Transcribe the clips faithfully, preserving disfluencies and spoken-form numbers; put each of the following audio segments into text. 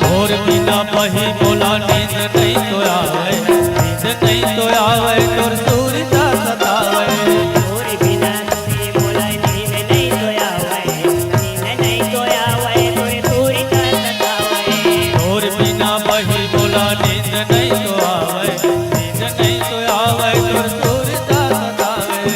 तोर बिना बही मोला नींद नइ तो आवय, नींद नइ तो आवय, तोर सुरता सतावय। तोर बिना बही मोला नींद नइ तो आवय, नींद नइ तो आवय, तोर सुरता सतावय। तोर बिना बही मोला नींद नइ तो आवय, नींद नइ तो आवय, तोर सुरता सतावय।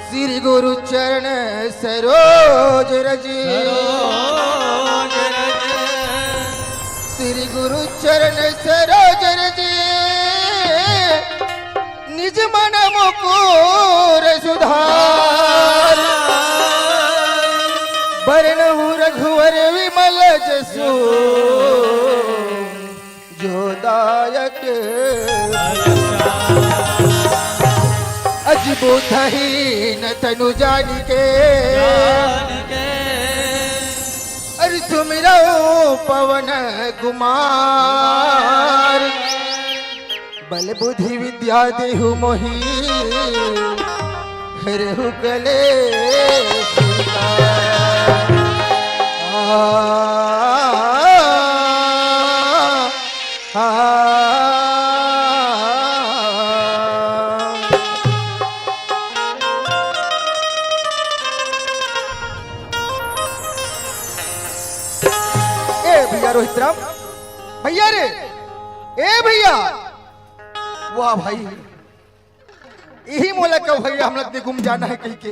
श्री गुरु चरण सरोज रज। सरोज रज। श्री गुरु चरण सरोज रज। निज मन मुकुर सुधार। बरनहु रघुवर विमल जसु। जो दायक अजि बुधहीन तनु जानिके। अरे सुमिरौ पवन कुमार। बल बुद्धि विद्या देहु मोहि। हरहु कलेश विकार। आ आ, ए भैया रोहित राम, भैया रे, ए भैया, वाह भाई, इही मोला कहो भैया, हमला निकुम जाना है कहिके।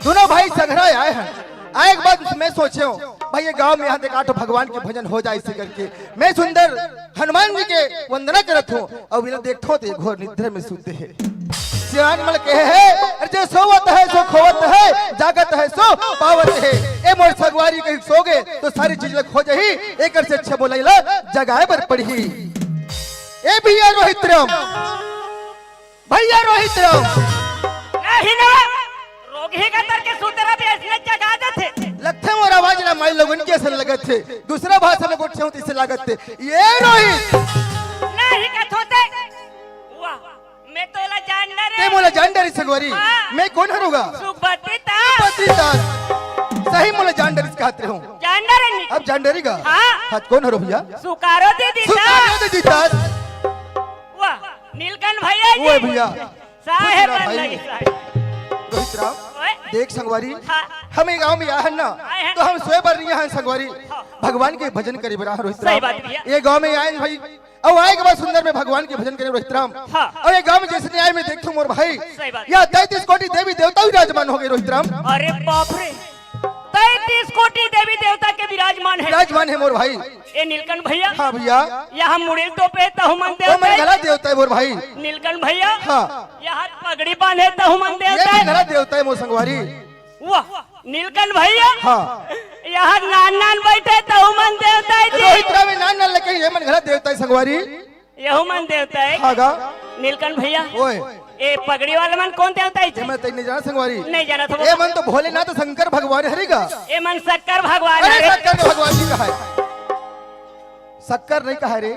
दोनों भाई संघरा आए हैं। आए के बाद मैं सोचेंव, भाई ये गांव में यहाँ देखा तो भगवान के भजन हो जाए इसे करके। मैं सुंदर हनुमान जी के वंदना करत हूँ और बिना देखो तो ये घोर निद्रा में सुते हैं। सियान मन कहे है, अरे जो सोवत है सो खोवत है, जागत है सो पावत है। ए मोर संगवारी कहीं सो गए तो सारी चीज ला खो जाही, एकर से अच्छा मोला इला जगाए बर पड़ही। ए भैया रोहित राम, भैया रोहित राम। नहीं ना, रोगही का तर के सुतरा भी ऐसने जगा देथे। लगथे मोर आवाज ना माई लोगन के असन लगत थे। दूसरा भाषा में गोठियाऊं तो इसे लागत थे। ये रोहित। नहीं कथो ते। वाह, मैं तो ला जान डरे। ते मोला जान डरे संगवारी। हाँ। मैं कौन हरूंगा? सुखबती ता। सुखबती ता। सही मोला जान डरे कहत रहूं। जान डरे नहीं। अब जान डरेगा? हाँ। हाथ कौन हरो भैया? सुकारो दे दीता। सुकारो दे दीता। वाह, नीलकंठ भैया जी। ओए भैया। साहेब खुश रह भाई। नहीं साहेब। रोहित राम, ओए। देख संगवारी, हाँ। हम ये गांव में आए हैं ना, आए हैं। तो हम सोए बर नहीं आए हैं संगवारी, हाँ। भगवान के भजन करे बर आए हैं रोहित सही राम। बात भैया। ये गांव में आए हैं भाई, और आए के बाद सुंदर में भगवान के भजन करे रोहित राम। हाँ। और ये गांव में जैसे नहीं आए मैं देखता हूँ मोर भाई, सही बात। यहाँ तैंतीस कोटि देवी देवता विराजमान हो गए रोहित राम। अरे बाप रे, तैंतीस कोटि देवी देवता के विराजमान है। विराजमान है मोर भाई। ए नीलकंठ भैया। हाँ भैया। यहाँ मुड़ी ल तोपे तहु मन ओ मन देवता है। घला देवता है मोर भाई। नीलकंठ भैया। हाँ। यहाँ पगड़ी बांधे तहु मन ये देवता मन है। घला देवता है मोर संगवारी। वाह, नीलकंठ भैया। हाँ। यहाँ नान नान बैठे तहु मन देवता है जी। रोहित राम नान नान लगे ये मन घला देवता है संगवारी। यहू मन देवता है। हाँ गा। नीलकंठ भैया। ओए। ए पगड़ी वाला मन कौन देवता है? ये मन तैं नहीं जाना संगवारी। नहीं जाना था वो। ये मन तो भोलेनाथ शंकर भगवान हरे गा। ये मन शक्कर भगवान अरे हरे। शंकर भगवान जी कहा है? शक्कर नहीं कहा रे,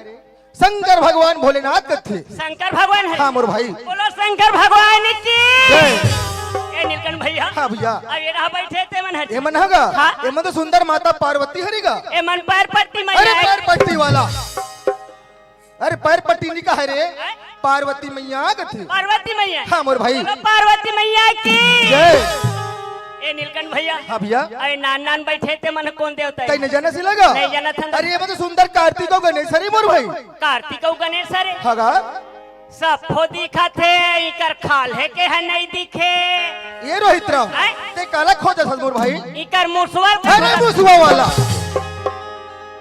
शंकर भगवान भोलेनाथ कथे। शंकर भगवान है। हाँ मोर भाई। बोलो शंकर भगवान की। जय। ए नीलकंठ भैया। हाँ भैया। अब ये रहा बैठे ते मन हट। ये मन हगा? हाँ। ये मन तो सुंदर माता पार्वती हरे गा। ये मन पैर पट्टी में अरे आए। पैर पट्टी वाला। अरे पैर पट्टी नहीं कहा रे, हैं? पार्वती मैया कथे। पार्वती मैया। हाँ मोर भाई। बोलो पार्वती मैया की। जय। ए नीलकंठ भैया। हाँ भैया। अरे नान नान बैठे ते मन कौन देवता है? तैं नहीं जाना सिला गा? नहीं जाना था। अरे ये मन तो सुंदर कार्तिक अउ गणेश हरे मोर भाई। कार्तिक अउ गणेश हरे। हाँ गा। सब फो दिखा थे, इकर खाल है के है नहीं दिखे। ये रोहित राम, हैं? ते काला खोजत हस मोर भाई? इकर मुसवा अरे मुसवा वाला।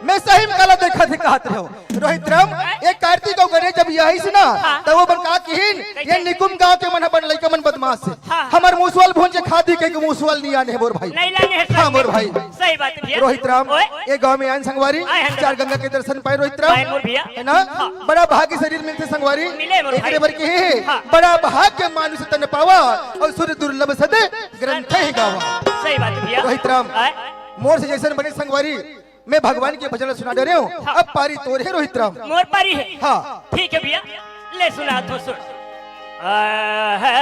मैं सही में काला देखा थे कहत रहो। रोहित राम, ये कार्तिक अउ गणेश जब यही से ना, हाँ। तब वो बन का किहिन, कैसे? ये निकुम गांव के मन ह बन लइका मन बदमाश है। हाँ। हमर मुसवा ल भूंज के खा दी के मुसवा ल नहीं आने है मोर भाई। नहीं लाने है हाँ, मोर भाई। सही बात भैया। रोहित राम, ओए। ये गांव में आयन संगवारी, आए हैं चार संगवारी। गंगा के दर्शन पाए रोहित राम। पाए मोर भैया। है ना? हाँ। बड़ा भाग्य शरीर मिलथे संगवारी। मिले मोर एकरे भाई। बर के हे, हाँ। बड़ा भाग्य मानुष तन पावा, अउ सुर दुर्लभ सद ग्रंथ ही गावा। सही बात भैया। रोहित राम, आए। मोर से जैसन बने संगवारी, मैं भगवान के भजन सुना डरे हूँ। हाँ। अब पारी तोर हे रोहित राम। मोर पारी है। हाँ। ठीक है भैया, ले सुना तो सुन। आ, है।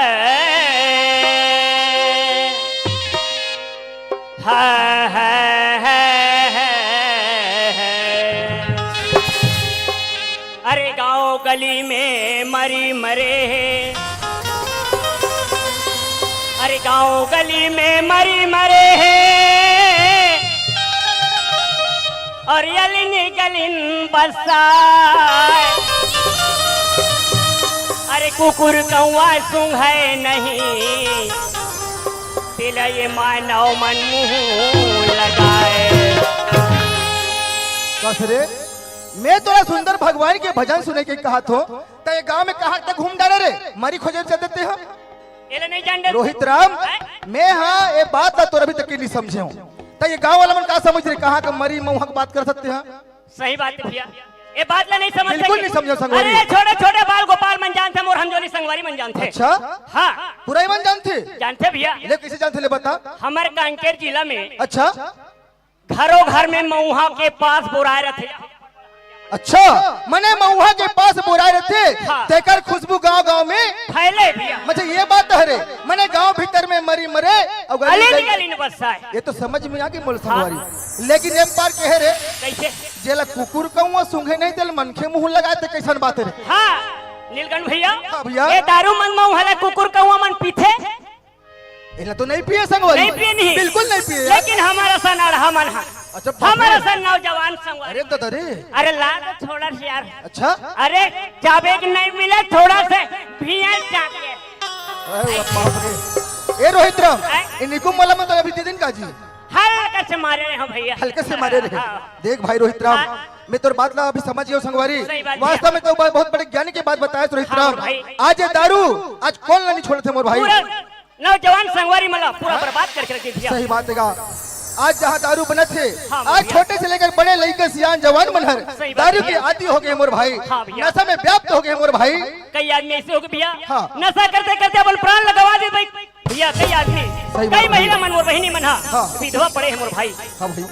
हा, हा, हा, हा, हा। अरे गांव गली में मरी मरे हे, अरे गांव गली में मरी मरे हे, अउ अलिन गलिन बसाए। अरे कुकुर कौआ सूंघे नहीं, तेला ये मानव मन मुंह लगाए। कस रे, मैं तोला सुंदर भगवान के भजन सुने के कहत हों, त ये गांव में कहां तक घूम डारे रे, मरी खोजे चल देते हो। एला नहीं जान डरे। रोहित राम, हैं? मैं हाँ, ये बात ला तोर अभी तक के नहीं समझे हूँ। त ये गांव वाला मन का समझ रे, कहां का मरी मऊहा के बात कर सकते हैं? सही बात है भैया, ये बात ला नहीं समझ बिल्कुल सके। नहीं समझो संगवारी। अरे छोटे छोटे बाल गोपाल मन जानथे, मोर हमजोली संगवारी मन जानथे। अच्छा? हाँ। पूरा ही मन जानथे? जानथे भैया। ले कैसे जानथे ले बता। हमर कांकेर जिला में अच्छा? घरों घर में मऊहा के पास बोराए रथे। अच्छा, मने मऊहा के पास बोराए रथे, हाँ। तेकर खुशबू गांव गांव में फैले भैया। अच्छा, ये बात है रे, मने गांव भीतर में मरी मरे अउ गली अलिन गली गलिन बसाए। ये तो समझ में आ गई मोला हाँ। संगवारी, लेकिन एक बार कहे रे, कैसे? जेला कुकुर कौवा सूंघे नहीं, तेला मनखे मुंह लगाए, ते कैसन बात रे? हाँ, नीलकंठ भैया। हाँ भैया। ये दारू मन मऊ हला कुकुर कौवा मन पीथे? एला तो नहीं पिए संगवारी। नहीं पिए नहीं। बिल्कुल नहीं पिए यार। लेकिन हमर असन अड़हा मन हा। अच्छा, बाप रे। हमर असन नौजवान संगवारी। अरे दादा रे। अरे ला तो छोड़ा से यार। अच्छा। अरे जाबे के नहीं मिले थोड़ा से भिया जाके। अरे बाप रे। ए रोहित राम, आय? ए निकुम वाला मन तो अभी दे दिन का जी। हल्का से मारे रहे हो भैया। हल्का से मारे रहे। हाँ। देख भाई रोहित राम, हाँ। मैं तोर बात ला अभी समझ गया संगवारी। सही बात वास्तव भैया। में तो बहुत बड़े ज्ञानी के बात बताया रोहित हाँ राम। भाई। आज ये दारू, आज कौन ला नहीं छोड़त हे मोर भाई। पूरा नौजवान संगवारी मन ला पूरा हाँ? बर्बाद करके रख दे भैया। सही बात हे गा। आज जहाँ दारू बनत हे, हाँ आज भैया। छोटे से लेकर बड़े लइका सियान जवान मन हर सही बात दारू के भैया। आदी हो गए मोर भाई। हाँ भैया। नशा में व्याप्त हो गए मोर भाई। कई आदमी ऐसे हो गए भैया, हाँ। नशा करते करते अपन प्राण लगवा दे भाई। भैया, कई आदमी, सही बात कई है। महिला मन, मोर बहिनी मन हा, हाँ। विधवा पड़े हे मोर भाई। हाँ भाई,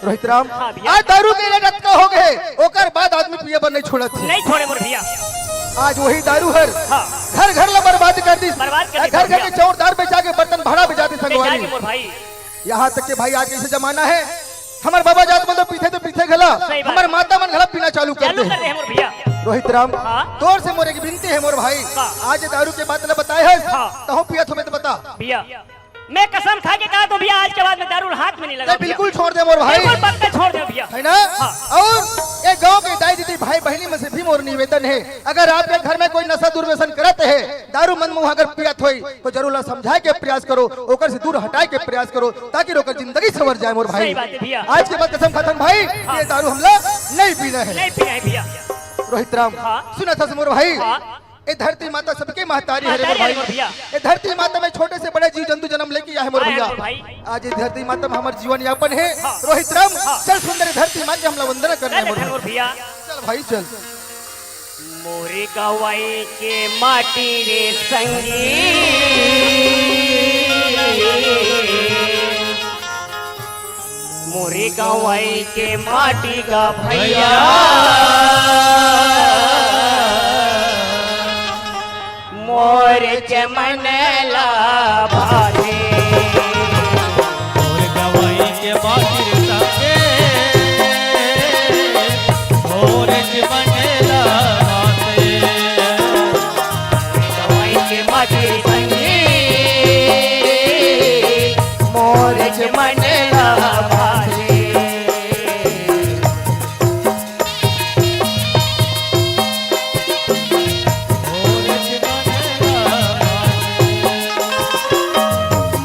रोहित राम, हाँ भैया। आज दारू के लत अतका हो गए, ओकर बाद आदमी पिए बर नहीं छोड़त हे। नहीं छोड़े मोर भैया। आज वही दारू हर हाँ। घर घर ला बर्बाद कर दिस। बर्बाद कर दिस घर घर भैया। के चाउर दार बेचा के बर्तन भाड़ा बेचाते बेचा संगवारी। के मोर भाई। यहाँ तक के भाई आज ऐसे जमाना है, हमर बाबा जात मन तो पीथे तो पीथे घला, सही बात। हमर माता मन घला पीना चालू कर चालू दे। कर दे हे मोर भैया। रोहित राम, हाँ। तोर से मोर एक विनती हे मोर भाई, हाँ। आज ये दारू के बात ला बताए हस, हाँ। तहूँ पियत हो मैं तो बता। भैया, मैं कसम खा के कहा तो भैया, आज के बाद मैं दारू हाथ में नहीं लगा नहीं, भैया। बिल्कुल छोड़ दे मोर भाई। बिल्कुल पक्का छोड़ दे भैया। है ना? हाँ। और ये गांव के दाई दीदी भाई बहिनी मन से भी मोर निवेदन हे, अगर आपके घर में कोई नशा दुर्व्यसन करत हे, दारू मन मुंह अगर पियत होई, तो जरूर ला समझाए के प्रयास करो, ओकर से दूर हटाए के प्रयास करो, ताकि ओकर जिंदगी संवर जाए मोर भाई। सही बात है भैया। आज के बाद कसम खाथन भाई, हाँ। ये दारू हमला नहीं पीना है। नहीं पीना है भैया। रोहित राम, हाँ। सुनत हस मोर भाई, हाँ। ए धरती माता सबके महतारी हरे मोर महतारी भाई। हरे मोर भैया। ए धरती माता में छोटे से बड़े जीव जंतु जन्म लेके आए मोर आए भैया। मोर भाई। आज ये धरती माता में हमर जीवन यापन है। हाँ। रोहित राम, हाँ। चल सुंदर धरती माँ के हमला वंदना करना है चल मोर धन भाई। मोर भैया। चल भाई चल। मोरे गंवई के माटी रे संगी, मोरे गंवई के माटी गा भैया, मोर चमन ला भावे। मोर गंवई के माटी रे संगी, मोर चमन ला भावे। गंवई के माटी रे संगी, मोर चमन ला भावे।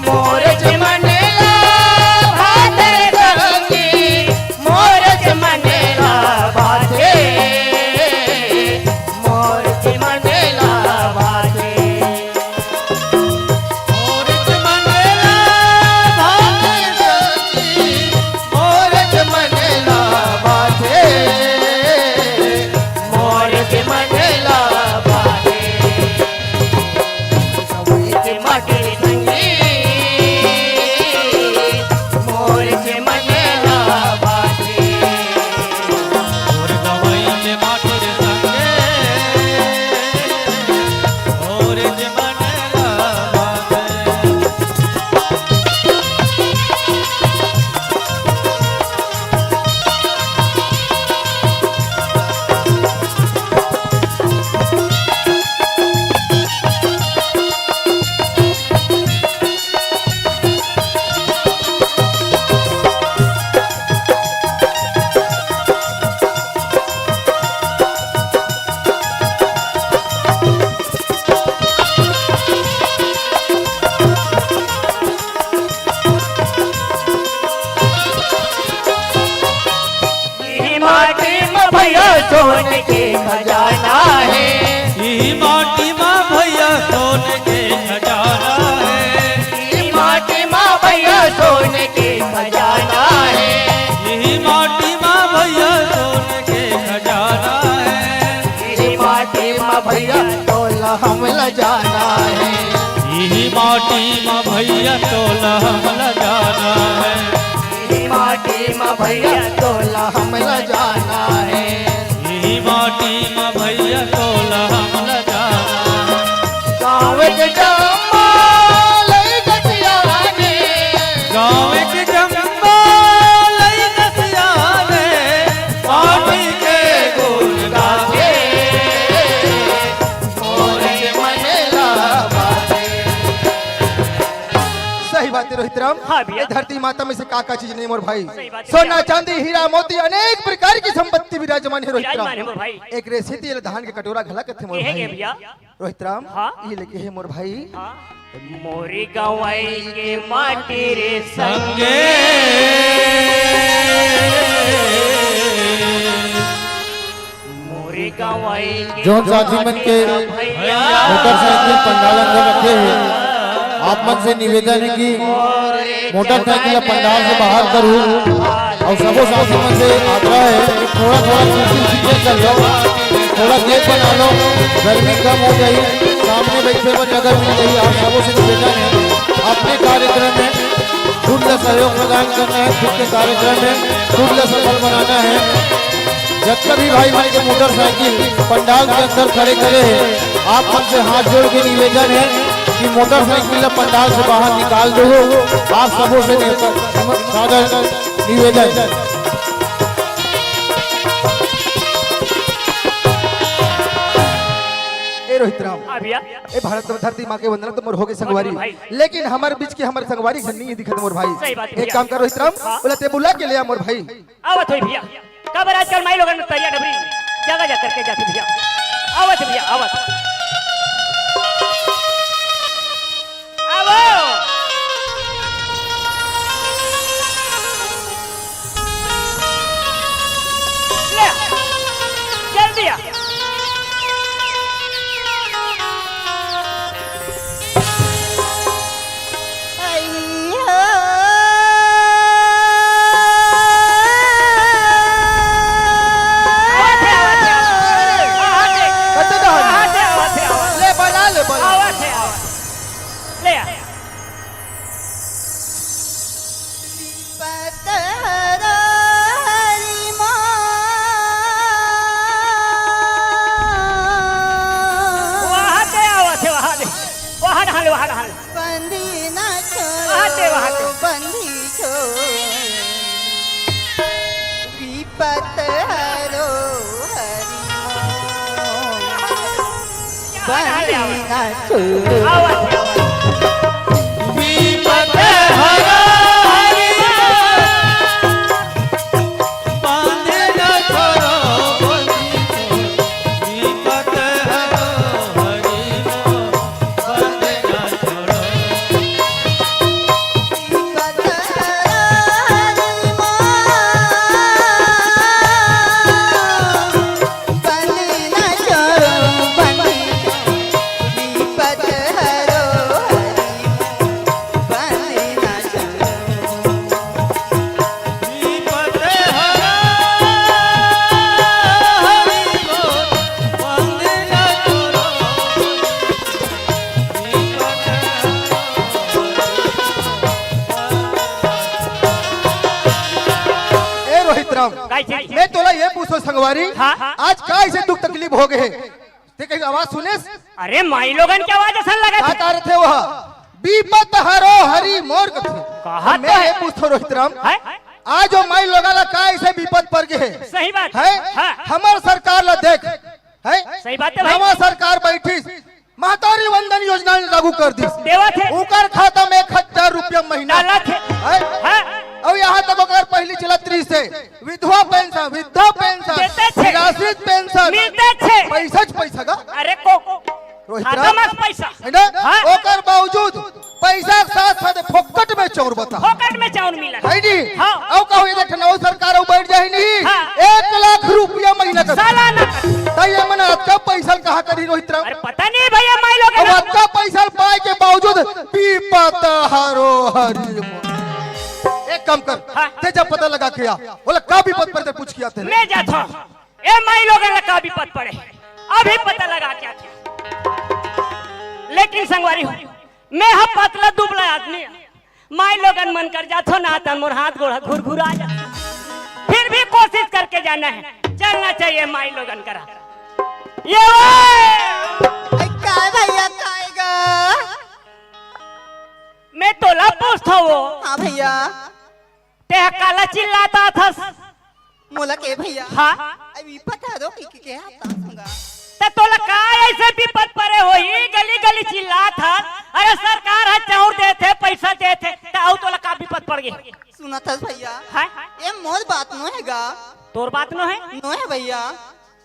मोर चमन ला भावे रे संगी, मोर चमन ला भावे, मोर चमन ला भावे। मोर चमन ला भावे संगी, मोर चमन ला भावे, मोर चमन ला भावे। सबके माटी संगी, मोर चमन ला भावे। मोर गंवई के माटी रे संगी, मोर चमन ला भावे। इही माटी म भैया सोन के खजाना हे। इही माटी म भैया सोन के खजाना हे। इही माटी म भैया सोन के खजाना हे। इही माटी म भैया सोन के खजाना हे। इही माटी म भैया तोला हमला जाना हे। इही माटी म भैया तोला हमला जाना हे। इही माटी म भैया तोला हमला जाना हे। इही माटी म भैया तोला हमला जाना हे। गाँव के जम्मो लइका सियाने। गाँव के जम्मो लइका सियाने। हाँ भैया। ए धरती माता में से का का चीज नहीं मोर भाई। सही बात है सोना भैया। चांदी हीरा मोती अनेक प्रकार की संपत्ति विराजमान है रोहित राम। विराजमान है मोर भाई। एकरे सेती एला धान के कटोरा घला कथे मोर ये है भाई। क्या भैया? रोहित राम, हाँ? ये लेके है मोर भाई। हाँ। मोरी गंवई के माटी रे संगे। मोरी गंवई के जोन साथी मन के भैया। मोटरसाइकिल पंडाल अंदर रखे हे, आप मन से निवेदन हे कि मोटरसाइकिल ला पंडाल से बाहर करू। अउ सबो साथी मन से आग्रह हे कि थोड़ा थोड़ा कुर्सी पीछे कर लो, थोड़ा gap बना लो, गर्मी कम हो जाही, सामने बैठे बर जगह मिल जाही। आप सबो से निवेदन हे, अपने कार्यक्रम में खुद ला सहयोग प्रदान करना हे, खुद के कार्यक्रम में खुद ला सफल बनाना हे। जतका भी भाई मन के मोटरसाइकिल पंडाल के अंदर खड़े करे हे, आप मन से हाथ जोड़ के निवेदन हे कि मोटरसाइकिल ला पंडाल से बाहर निकाल दो। आप सबो से निवेदन, सादर निवेदन। ए रोहित राम, हाँ भैया। ए भारत धरती माँ के वंदना तो मोर होगे संगवारी, भाई। लेकिन हमर बीच के हमर संगवारी घन नहीं दिखत मोर भाई। सही बात है एक भैया। काम कर रोहित राम, हाँ। ओला ते बुला के ले आ मोर भाई। आवत होई भैया। काबर आजकल माई लोगन में तरिया डबरी जगह जा करके जाथे भैया। आवत भैया, आवत। आवो। ले, जल्दी आ। ले बला, ले बला। ले आ। वहाँ से आवत हे, वहाँ ले। वहाँ ढाल, वहाँ ढाल। बंदी ना छोड़ो, वहाँ से, वहाँ से। बंदी छोड़ो। विपत हरो हरि मोर। बंदी ना छोड़ो। आवत हे, आवत हे। विपत हरो हरि मोर। ए रोहित राम, काय चीज? मैं तोला ये पूछो संगवारी, हाँ? आज का ऐसे दुख तकलीफ हो गए? ते कहीं आवाज सुनेस? अरे माई लोगन के आवाज असन लगत का हे। कारत हे वह? बीपत हरो हरि मोर कथे। कहा मैं तो ये पूछो रोहित राम, हैं? आज वो माई लोगन ला का ऐसे बीपत पर गए हे? सही बात। हैं? हाँ। हमर सरकार ला देख, हैं? सही बात है भाई। नवा सरकार बैठिस, महतारी वंदन योजना लागू कर दिस। देवत हे। ओकर खाता में एक हजार रुपया महीना। डालत हे। हैं? हाँ। अउ यहाँ तक ओकर पहली चलत रहिस हे, विधवा पेंशन, वृद्धा पेंशन, देते थे। निराश्रित पेंशन। मिलते थे। पैसा च पैसा गा। अरे को, को, रोहित खाता राम। में पैसा। है ना? हाँ। ओकर बावजूद पैसा के साथ साथ फोकट में चाउर बता। फोकट में चाउर मिला। है जी? हाँ। अउ कहूँ ये देख नवा सरकार अउ बैठ जाही नहीं। हाँ। एक लाख रुपया महीना का। सालाना। त ये मन अतका पैसा कहाँ करी रोहित राम? अरे पता नहीं भैया माई लोग अब ना। अतका पैसा पाए के बावजूद बीपत हरो हरि मोर। एक काम कर, हाँ। ते जब पता लगा के आ, बोला का बीपत पर ते पूछ किया तेरे। मैं जाता हूँ। ए माई लोगन ला का बीपत पड़े, अभी पता लगा के आथे। लेकिन संगवारी हो, मैं ह पतला दुबला आदमी, माई लोगन मन कर जाथो ना, तन मोर हाथ गोड़ घुरघुरा जाथे। फिर भी कोशिश करके जाना है, चलना चाहिए माई लोगन करा। ये वो! ए, काय भैया, काय गा? मैं तोला पूछथो वो। हाँ भैया। तेहा काला चिल्लात हस? मोला के भैया? हाँ। अभी पता दो कि, कि, के हफ्ता संगा। त तोला का अइसे बिपत परे होही, गली गली चिल्लात हस? अरे सरकार ह चाउर देथे, पइसा देथे, त अउ तोला का बिपत पड़ गे? सुनत हस भइया? हाँ? ए मोर बात नोहे गा। तोर बात नोहे? नोहे भइया।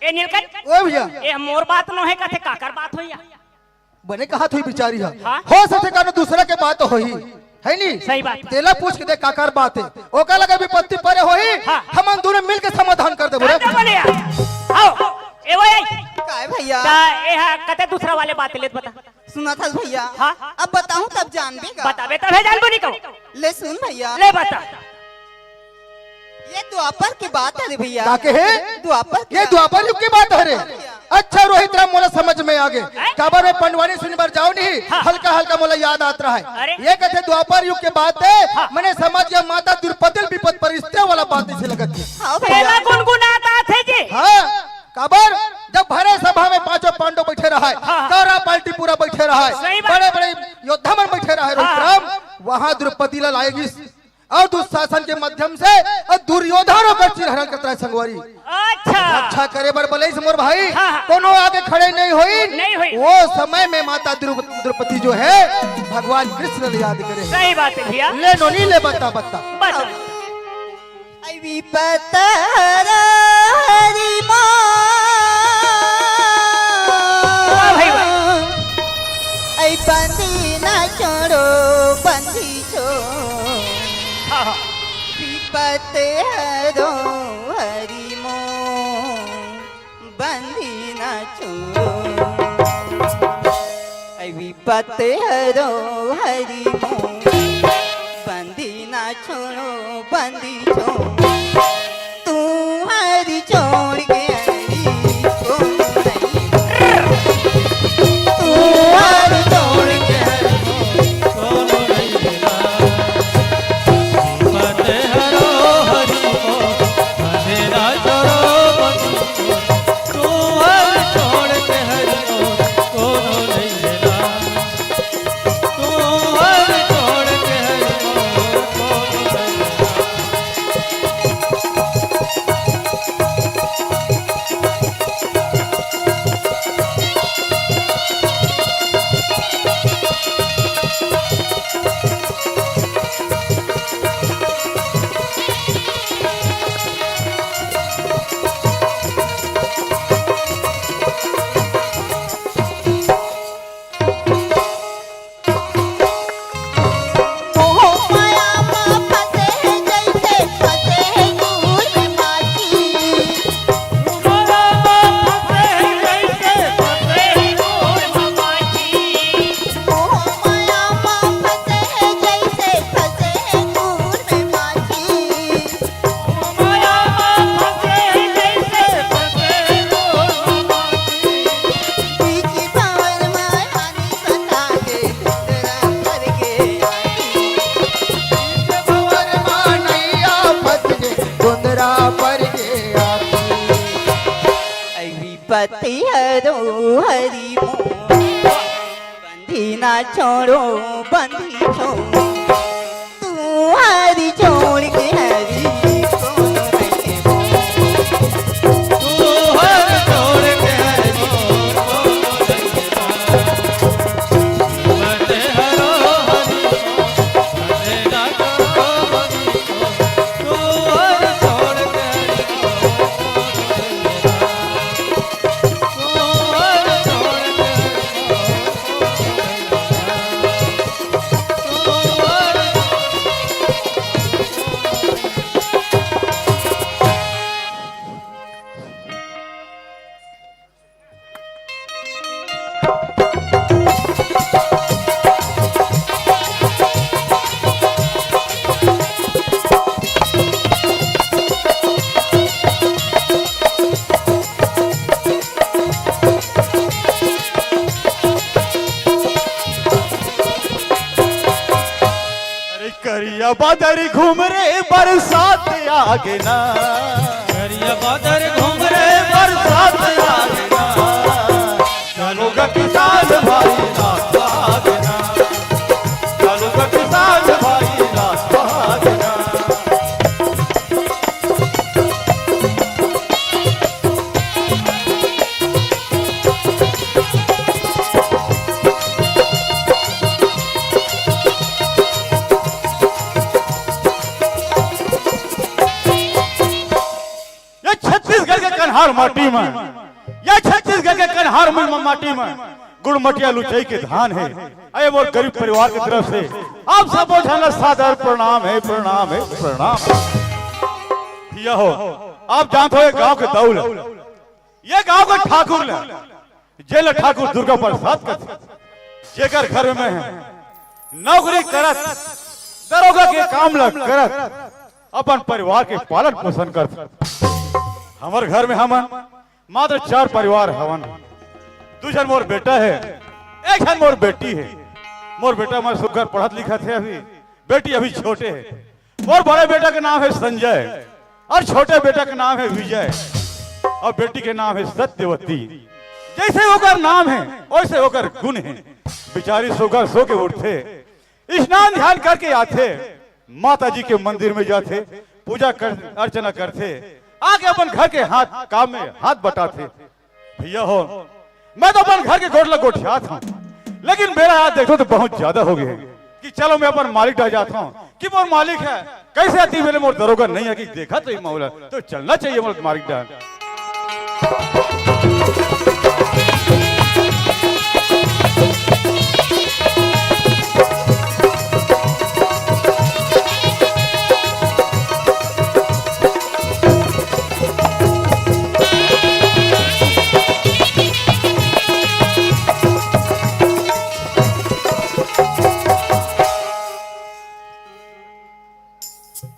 ए नीलकंठ, ओए भइया। ए मोर बात नोहे कथे, काकर बात होही या? बने कहत होही बिचारी ह। हाँ? हो सकथे कोनो दूसरा के बात होही, है नी? सही बात। तेला पूछ के देख काकर बात हे, ओकर लगे बिपत्ति परे होही, हाँ। हमन दूनों मिल के समाधान कर देबो रे। कर देबो ले यार। आओ, ए वो, ए। काय भइया? त ए हा कते दूसरा वाले बात लेत बता। सुनत हस भइया? हाँ। अब बताहूँ तब जानबे गा। बताबे तभे जानबो नी कहूँ। ले सुन भइया। ले बता। ये द्वापर के बात हरे भइया। का कहे? द्वापर के ये बात। द्वापर युग के बात हरे। हाँ भइया। अच्छा रोहित राम, मोला समझ में आगे। हैं? काबर मैं पंडवानी सुने बर जाओं नहीं, हाँ। हल्का हल्का मोला याद आत रहा हे। अरे। ये कथे द्वापर युग के बात हे, हाँ। मने समझ गया माता द्रौपदी ल बिपत परिस ते वाला बात अइसे लगत हे। हाँ भइया। तेला गुनगुनात आथे जी। हाँ, काबर जब भरे सभा में पांचों पांडव बइठे रहा हे, हाँ, हाँ। कौरव पार्टी पूरा बइठे रहा हे, सही बात। बड़े बड़े योद्धा मन बइठे रहा हे, हाँ, रोहित राम, वहां द्रौपदी ला लाए गिस। अउ दुशासन के माध्यम से अउ दुर्योधन ओकर चीरहरण करत रहे संगवारी। अच्छा। रक्षा करे बर बलइस मोर भाई, हाँ, हाँ। कोनो आगे खड़े नहीं होई। नहीं होई। वो समय में माता द्रौ-, द्रौपदी जो है भगवान कृष्ण ला याद करे। सही बात हे भइया। ले नोनी ले बता बता। बता। ऐ विपत हरो हरि मोर। वाह भाई वाह। ऐ बंदी ना छोड़ो, बंदी छोड़। हाँ, हाँ। विपत हरो हरि मोर, बंदी ना छोड़ो। ऐ विपत हरो हरि मोर, बंदी ना छोड़ो, बंदी छोड़। तू हरि छोड़ के हरि कोनो नहीं। तू हरि छोड़ के हरि कोनो नहीं। गोंदरा पर के आती। ऐ विपत्ति हरो हरि मोर, बंदी ना छोड़ो, बंदी छोड़। तू हरि छोड़ के हरि कोनो नहीं मोर। तू हरि छोड़ के हरि कोनो नहीं मोर। अरे करिया बादर घूम रे, बरसात आगे ना। करिया बादर घूम रे, बरसात आगे ना। चलो ग किसान भाई, रात आगे ना। चलो ग किसान भाई, रात आगे ना। कन्हार माटी में, ये छत्तीसगढ़ के कन्हार म-, माटी में गुड़मटिया लुचई के धान हे। अरे मोर गरीब परिवार की तरफ से आप सबो झन ला सादर प्रणाम हे, प्रणाम हे, प्रणाम। भैया हो, आप जानत हो ये गांव के दऊ ल, ये गांव के ठाकुर ल, जेला ठाकुर दुर्गा प्रसाद कथे, जेकर घर में हे नौकरी करत, दरोगा के काम ल करत, अपन परिवार के पालन पोषण करत। हमर घर में हमन मात्र चार परिवार हवन। दू झन मोर बेटा हे, एक झन मोर बेटी हे। मोर बेटा मन सुग्घर पढ़त लिखत हे अभी, बेटी अभी छोटे हे। मोर बड़े बेटा के नाम हे संजय और छोटे बेटा के नाम हे विजय और बेटी के नाम हे सत्यवती। जैसे ओकर नाम हे, वैसे ओकर गुण हे। बिचारी सुग्घर सो के उठथे, स्नान ध्यान करके आथे, माता जी के मंदिर में जाथे, पूजा कर, अर्चना करथे, आके अपन घर के हाथ, काम में हाथ बटाथे। भैया हो, मैं तो अपन घर के गोठ ला गोठियात हूँ, लेकिन बेरा आज देखो तो बहुत ज्यादा हो गए हे कि चलो मैं अपन मालिक डहा जात हूँ कि मोर मालिक हे, कैसे आती मेरे मोर दरोगा नहीं हे कि देखा तो ये मामला, तो चलना चाहिए मोर मालिक डहा।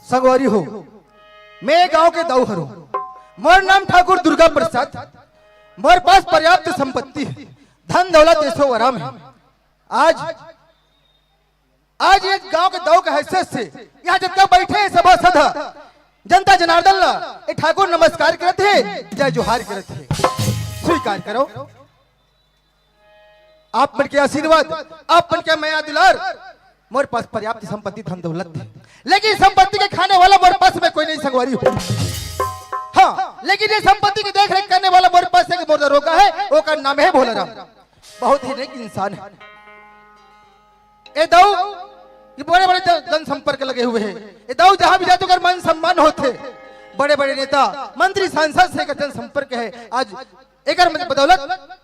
संगवारी हो, मैं गांव के दऊ हरों। मोर नाम ठाकुर दुर्गा प्रसाद। मोर पास पर्याप्त संपत्ति हे, धन दौलत ऐसो आराम हे। आज, आज ये गांव के दऊ के हैसियत से यहाँ जतका बैठे हे सभासद ह, जनता जनार्दन ला ये ठाकुर नमस्कार करत हे, जय जोहार करत हे। स्वीकार करो। आप मन के आशीर्वाद, आप मन के मया दुलार, मोर पास पर्याप्त संपत्ति धन दौलत हे, लेकिन संपत्ति के खाने वाला मोर पास में कोई नहीं संगवारी हो। हाँ, लेकिन ये संपत्ति के देख रेख करने वाला मोर पास एक मोर दरोगा हे, ओकर नाम हे भोलाराम। बहुत ही नेक इंसान हे। ए दऊ, ये बड़े बड़े जन, जनसंपर्क लगे हुए हे। ए दऊ जहाँ भी जाथे ओकर मान सम्मान होथे। बड़े बड़े नेता, मंत्री, सांसद से एकर जनसंपर्क हे। आज एकर बदौलत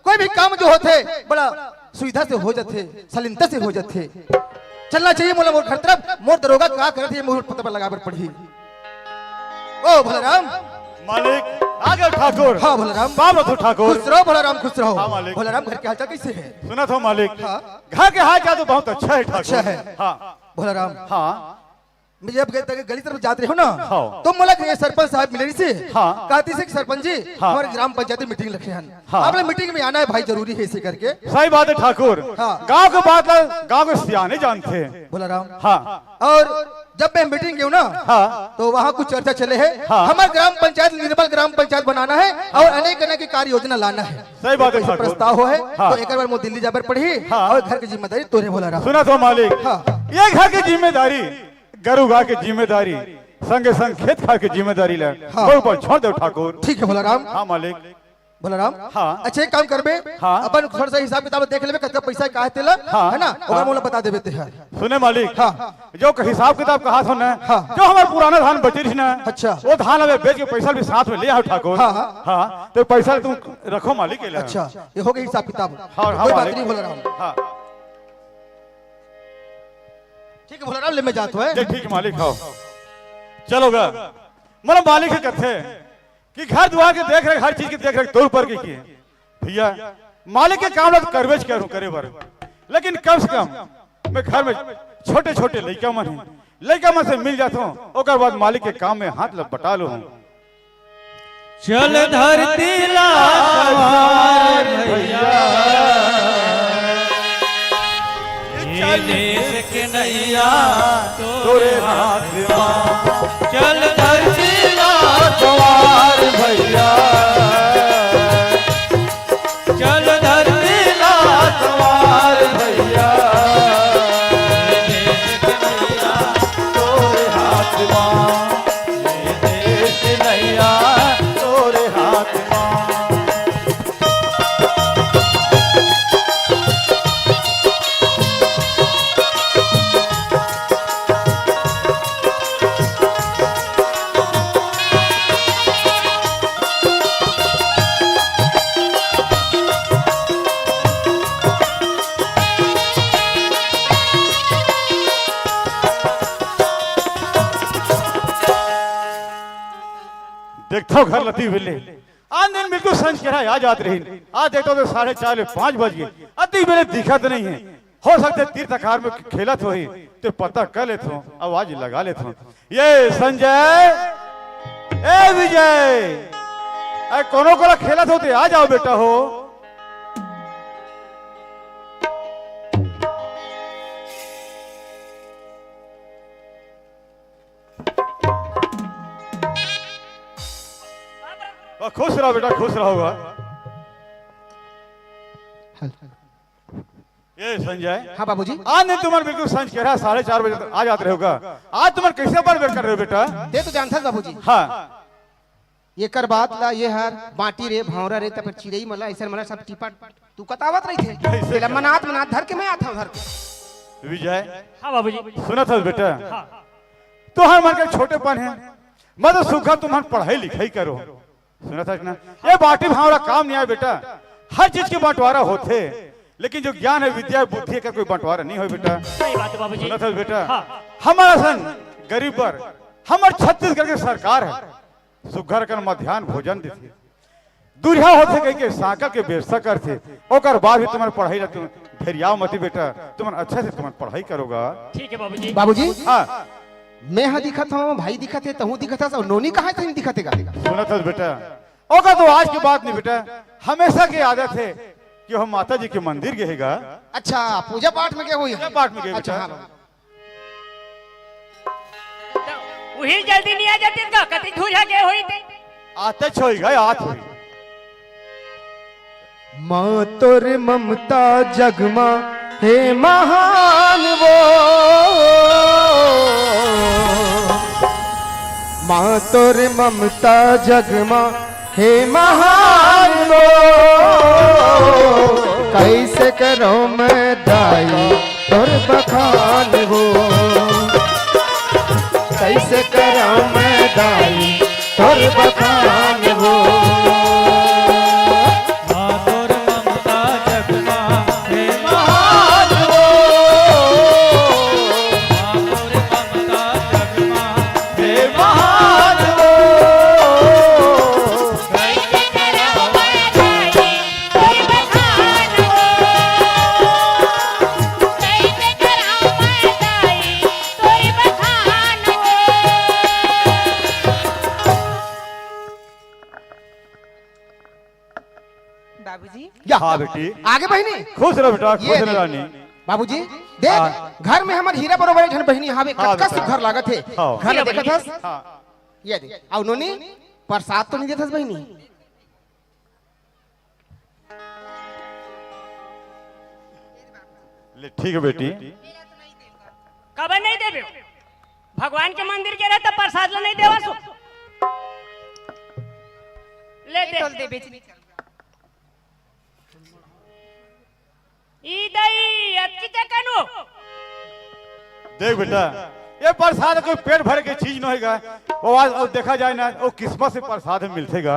कोई भी काम जो होथे, बड़ा सुविधा से हो जाथे, सलीनता से हो जाथे। चलना चाहिए मोला मोर घर तरफ, मोर दरोगा का करत हे, मोर पता पर लगाए बर पड़ही। ओ भोलाराम। मालिक, आ गए ठाकुर। हाँ भोलाराम। बाप रथु ठाकुर। खुश रहो भोलाराम, खुश रहो। हाँ मालिक। भोलाराम, घर के हालचाल कैसे हे? सुनत हो मालिक। हाँ। घर के हालचाल तो बहुत अच्छा हे ठाकुर। अच्छा हे। हाँ। भोलाराम। हाँ। मैं जब गए तक गली तरफ जात रहे हो ना, हाँ। तो मोला के सरपंच साहब मिले रहिसे। हाँ। कहती से कि सरपंच जी, हाँ। हमारे ग्राम पंचायत में मीटिंग रखे हैं। हाँ। आप लोग मीटिंग में आना हे भाई, जरूरी हे इसे करके। सही बात हे ठाकुर। हाँ। गांव के बात ला गांव के सियाने जानथे। भोलाराम। हाँ। और जब मैं मीटिंग गयो ना, हाँ। तो वहाँ कुछ चर्चा चले हे। हाँ। हमार ग्राम पंचायत निर्मल ग्राम पंचायत बनाना हे और अनेक अनेक के कार्य योजना लाना हे। सही बात हे कोई से ठाकुर। प्रस्ताव हो हे, हाँ। तो एक बार मोर दिल्ली जाबर पड़ही। हाँ। और घर की जिम्मेदारी तोरे भोलाराम। सुनत हो मालिक। हाँ। ये घर की जिम्मेदारी, गरु गाय के जिम्मेदारी, संगे संग खेत खार के जिम्मेदारी ला हाँ। मोर ऊपर छोड़ दो ठाकुर। ठीक हे भोलाराम। हाँ मालिक। भोलाराम। हाँ। अच्छा, एक काम करबे। हाँ। अपन थोड़ा सा हिसाब किताब देख लेबे, कतका पैसा का हे तेला, हाँ। हे ना? ओकर हाँ। मोला बता देबे ते ह। सुने मालिक। हाँ। जो क-, हिसाब किताब कहा थो ना, हाँ। जो हमार पुराना धान बचे रहिस ना, अच्छा। वो धान अबे बेच के पैसा भी साथ में ले आओ ठाकुर। हाँ, हाँ। हाँ, तो पैसा तुम रखो मालिक के लिए। अच्छा, ये हो गया हिसाब किताब। हाँ, हाँ, कोई बात मालिक। नहीं भोलाराम। हाँ। ठीक हे भोलाराम, ले मैं जात हूँ। ठीक हे मालिक, हाँ। चलो गा। मतलब मालिक हे कथे कि घर दुआर के देख रेख, हर चीज के देख रेख तोर ऊपर के किए। भैया, मालिक के काम ला तो करबेच करूँ करे बर, लेकिन कम से कम मैं घर में छोटे छोटे लइका मन हे, लइका मन से मिल जात हूँ, ओकर बाद मालिक के काम में हाथ ला बटा लूँ। चल धरती ला संवार भैया, ये देश के नैया तोरे हाथ मा। चल धरती ला संवार भैया, चल धरती ला संवार भैया, ये देश के नैया तोरे हाथ मा। ये देश नैया तोरे हाथ मा। घर लती बेले। आन दिन बिल्कुल संझ के आ जात रहिन। आज देखथंव तो साढ़े चार ले पाँच बज गे, अतिक बेले दिखत नहीं है। हो सकथे तीर तखार में खेलत होही, तो पता कर लेथंव, आवाज लगा लेथंव। ये संजय, ए विजय, अरे कोनो कोला खेलत हो तो आ जाव बेटा हो। वाह, खुश रहो बेटा, खुश रहो। ये संजय। हाँ बाबूजी। आज नहीं तुम्हारे बिल्कुल संझ के रहा, साढ़े चार बजे तक आ जात रहे होगा। आज तुम्हारे कैसे बड़ बेर कर रहे हो बेटा? ते तो जानथस बाबूजी। हाँ। एकर बात ला ये हर बाटी रे, भांवरा रे, तब चिड़ई मन ला, ऐसन मन ला सब टिपट तू कतावत रहिथे। कैसे तेला कर? मनात मनात धर के मैं आथंव धर के। विजय। हाँ बाबूजी। सुनत हस बेटा? हाँ। तुहर मन के छोटेपन है, मतलब सुग्घर तुमन पढ़ाई लिखाई करो। सुनत हस ना? ये बाटी भांवरा काम नहीं आय बेटा, हर चीज के बंटवारा होथे, लेकिन जो ज्ञान है, विद्या है, बुद्धि है, एकर कोई बंटवारा नहीं होय बेटा। सही बात है बाबूजी। सुनत हस बेटा? हाँ। हमर असन गरीब बर हमर छत्तीसगढ़ के सरकार है, सुग्घर अकन मध्यान्ह भोजन देथे, दूरिहा होथे कहिके सांकल के बेवस्था करथे, ओकर बाद भी तुमन पढ़ाई ला तुम ढेरियाव मती बेटा, तुमन अच्छा से तुमन पढ़ाई करोगा। ठीक है बाबूजी। बाबूजी, हाँ। मैं हा दिखत हंव, भाई दिखत हे, तहूँ दिखत हस, अउ नोनी कहाँ से नहीं दिखत हे गा? सुनत हस बेटा, ओकर तो आज के बात नहीं बेटा, हमेशा के आदत है कि हम माता जी के मंदिर गे हे गा। अच्छा, पूजा पाठ में गे होही? पूजा पाठ में गे अच्छा, बेटा। हाँ बाबू। त उही जल्दी नहीं आ जातिस गा, कति दूरिहा गे होही ते। आते छोई गा, आत होही। माँ तोर ममता जग मा हे महान वो, माँ तोर ममता जग मा हे महान वो, कैसे करो मैं दाई तोर बखान वो, कैसे करो मैं दाई तोर बखान वो। माँ तोर ममता जग मा हे महान वो, माँ तोर ममता जग मा हे महान वो। बाबूजी। या। हाँ बेटी। आगे बहिनी। खुश रह बेटा, ये खुश रह दे। रानी। बाबूजी, देख, हाँ। घर में हमर हीरा बरोबर एक झन बहिनी हावे, हाँ कतका बेटा। सुघर लागत हे। हाँ। घर में हीरा देखत बहिनी। हस? हाँ। ये दे। अउ नोनी, प्रसाद तो नहीं देत हस बहिनी? ले, ठीक है बेटी। काबर नहीं देबे? भगवान के मंदिर गे रहे त प्रसाद ला नहीं देवस? ले दे। ई दई, अतकी तकन हो। देख बेटा, ये प्रसाद कोई पेट भरे के चीज नहीं है। वो आज, वो देखा जाए ना, वो किस्मत से प्रसाद मिलथे गा।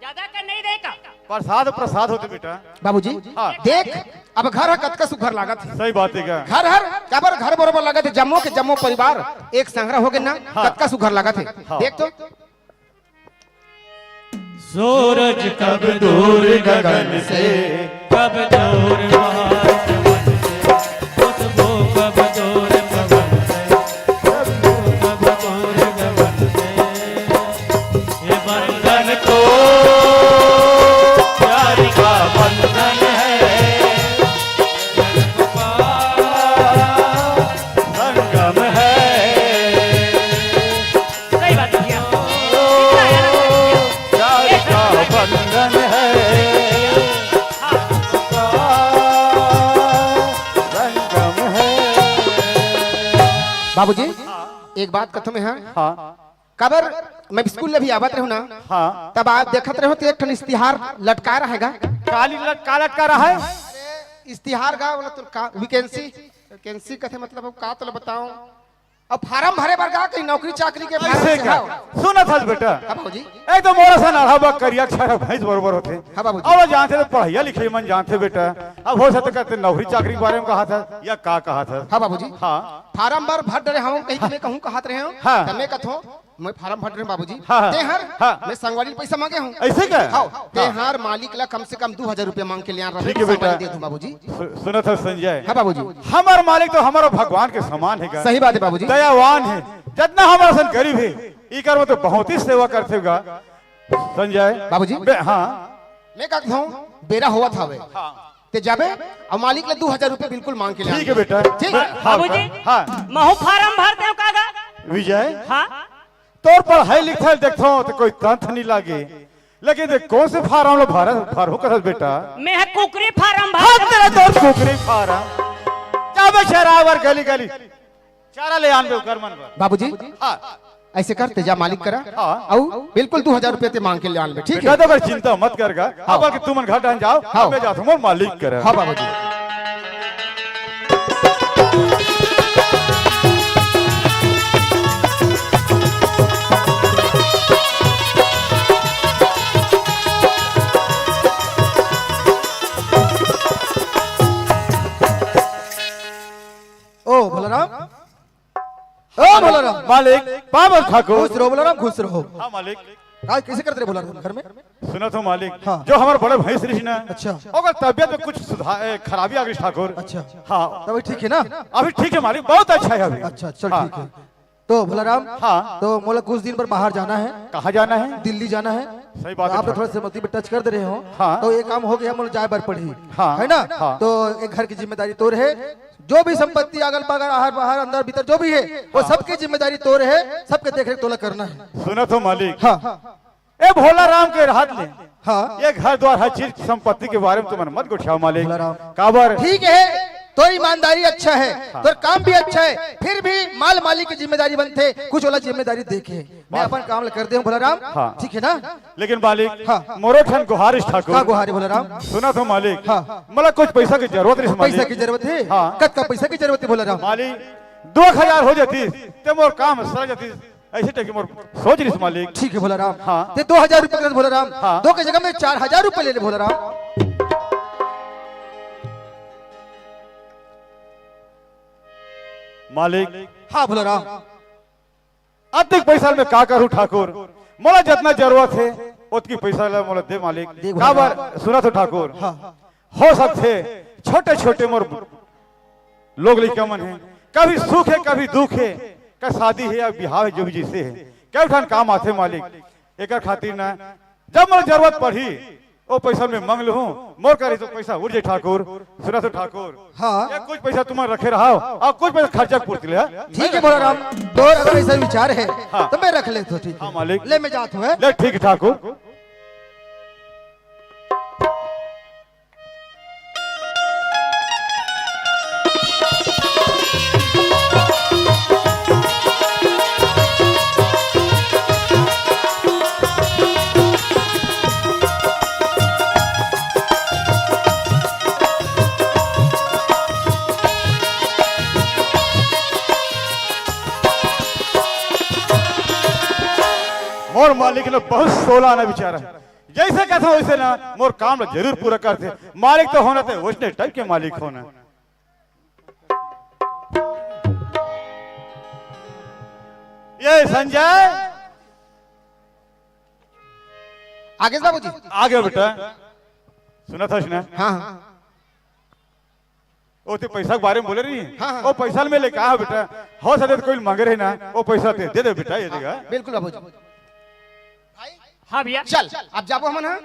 ज्यादा कर नहीं दे का? प्रसाद, प्रसाद होथे बेटा। बाबूजी, हाँ। देख, अब घर ह कतका सुघर लागत हे। सही बात है क्या? घर हर, काबर घर बरोबर लागत हे, जम्मो के जम्मो परिवार एक संघरा हो गे ना, हाँ। कतका सुघर लागत हे। हाँ। देख तो। सूरज कब दूर गगन से, कब दूर महाचमन से, खुशबू कब दूर पवन से, खुशबू कब दूर गगन से। ये बंधन तो प्यार का बंधन है, जन्म का संगम है। सही बात है भैया। प्यार का बंधन है, संगम है। बाबूजी, एक बात कथों मैं, हाँ? हाँ। काबर मैं स्कूल ले भी आवत रहूं ना, हाँ। तब आप देखत रहो तो एक ठन इस्तिहार लटका रहे गा। काली लट-, का लटका रहा है? अरे, इस्तिहार गा, बोला तो का, वैकेंसी, वैकेंसी कथे मतलब का तोला बताऊं? अब फार्म भरे बर गा, कहीं नौकरी चाकरी के फार्म ऐसे से का? हाँ। सुनत हस बेटा? हाँ बाबूजी। ए तो मोर असन अढ़ा बा करिया छरा भैंस बरोबर होथे। हाँ बाबूजी। अब जानथे तो पढ़ाई लिखाई मन जानथे बेटा। अब हो सकथे कहथे नौकरी चाकरी के बारे में कहत हस या का कहत हस? हाँ बाबूजी। हाँ। फार्म भर भर डरे हवं कहीं मैं कहूँ कहत रहे हवं। हाँ। त मैं कथों मैं फारम भर रहे हूँ बाबूजी। हाँ, हाँ। तेहर, हाँ। मैं संगवारी ले पैसा मांगे हूँ। ऐसे का? हाँ, हाँ। तेहर मालिक ला कम से कम दू हजार रुपया मांग के ले आ रहा हूँ, ठीक है बेटा। संगवारी दे दूँ बाबूजी। सु-, सुनत हस संजय। हाँ बाबूजी। हमर मालिक तो हमरो भगवान के समान हे गा। सही बात है बाबूजी। दयावान हे, जतना हमर सन गरीब हे, इकर में तो बहुत ही सेवा करथे गा। संजय। बाबूजी। बे-, हाँ। मैं कहत हूँ, बेरा होवत हवे। हाँ। ते जाबे अउ मालिक ले दू हजार रुपया बिल्कुल मांग के ले ठीक है आबे। बेटा। ठीक? मैं, हाँ, बाबूजी, हाँ। महू फारम भर देव का गा? विजय। हाँ। तोर पढ़ाई लिखाई देखथों तो कोई तंथ नहीं लागे, लेकिन देख कौन से फारम ला भर, भरहू करत बेटा? मैं ह कुकरी फारम भर हाँ, देव। तेरा तोर कुकरी फारम। जाबे शराब अउ गली गली चारा ले आनबे ओकर मन बर। बाबूजी, हाँ। ऐसे कर, ते जा मालिक करा। हाँ। अउ बिल्कुल दू हजार रुपया ते मांग के ले आनबे, ठीक बेटा, है? तो अगर चिंता मत कर गा। हाँ। अब बल्कि तुमन घर डहन जाव, हाँ। मैं जात हूँ मोर मालिक करा। हाँ बाबूजी। ओ भोलाराम, ओ भोलाराम। मालिक, पावन ठाकुर। खुश रहो भोलाराम, खुश रहो। हाँ मालिक। का, कैसे करते रहे भोलाराम घर में? सुनत हो मालिक, हाँ। जो हमर बड़े भैंस रही ना, अच्छा। ओकर तबियत में कुछ सुधार, ए, खराबी आ गई ठाकुर। अच्छा। हाँ। तब ठीक है ना? अभी ठीक है मालिक, बहुत अच्छा है अभी। अच्छा, चल हाँ। ठीक है। तो भोलाराम, हाँ। तो मोला कुछ दिन पर बाहर जाना है। कहाँ जाना है? दिल्ली जाना है। सही बात तो है आप ठाकुर। थोड़ा सहमति पे टच कर दे रहे हो। हाँ। तो ये काम हो गया, मोला जाए बर पड़ी। हाँ। है ना? हाँ। तो एक घर की जिम्मेदारी तोर है, जो भी संपत्ति अगल बगल, आहर बाहर, अंदर भीतर जो भी है, वो हाँ। सबके जिम्मेदारी तोर है, सबके देख रेख तोला करना है। सुनत हो मालिक। हाँ। ए भोला राम के रहत ले। हाँ। ये घर द्वार हर चीज संपत्ति के बारे में तुमन मत गोठियाओ मालिक। भोला राम। काबर? ठीक है, तो ईमानदारी अच्छा है, हाँ। तो काम भी अच्छा है, फिर भी माल मालिक की जिम्मेदारी बनथे, कुछ वाला जिम्मेदारी देखे। मैं बात अपन काम ल कर दे हूँ भोला राम। हाँ। ठीक है ना? लेकिन मालिक, हाँ। मोरो ठन गुहार इस ठाकुर। का गुहार है भोला राम? सुनत हो मालिक। हाँ। मोला कुछ पैसा की जरूरत रहिस मालिक। पैसा की जरूरत है? हाँ। कतका पैसा की जरूरत है भोला राम? मालिक, दो हजार हो जाती, ते मोर काम सर जाती, ऐसे टाइप की मोर सोच रहिस मालिक। ठीक है भोला राम। हाँ। ते दो हजार रुपये का भोला राम। हाँ। दो के जगह में चार हजार रुपये ले ले भोला राम। मालिक। हाँ भोला राम। अतिक पैसा ल मैं का करूँ ठाकुर, मोला जतना जरूरत है, ओतकी पैसा ला मोला दे मालिक। दे भोला काबर राम। सुनत हो ठाकुर, हाँ। हो सकथे छोटे-छोटे मोर लोग लइका मन हे, कभी सुख हे, कभी दुख हे, का शादी हे या बिहाव हे, जो भी जैसे हे, कई ठन काम आथे मालिक। एकर खातिर ना जब मोला जरूरत पड़ही, ओ पैसा मैं मांग लूँ, मोर करा तो पैसा उड़ जाए ठाकुर। सुनत हो ठाकुर, हाँ। ये कुछ पैसा तुमन रखे रहा अउ कुछ पैसा खर्चा पूर्ति ले, हाँ? ठीक है भोला राम, तोर अगर ऐसा विचार है, हाँ। तो मैं रख लेता हूँ, ठीक है। हाँ, मालिक। ले, मैं जाता हूँ, हैं? ले, ठीक है ठाकुर। मोर मालिक ल बहुत सोला आना बेचारा, जैसे कहता वैसे ना मोर काम ल जरूर पूरा करथे। मालिक तो होना थे, वैसने टाइप के मालिक होना। ये संजय, आगे बाबूजी। आगे बेटा, सुनत हस ना? हाँ, हाँ। ओ ते पैसा के बारे में बोले रही? हाँ, हाँ। ओ पैसा में ले कहा बेटा, हो सकथे कोई मांगे रहे ना, ओ पैसा ते दे दे बेटा, ये देगा। बिल्कुल बाबूजी। हाँ भैया। चल, अब जाबो हमन, हाँ?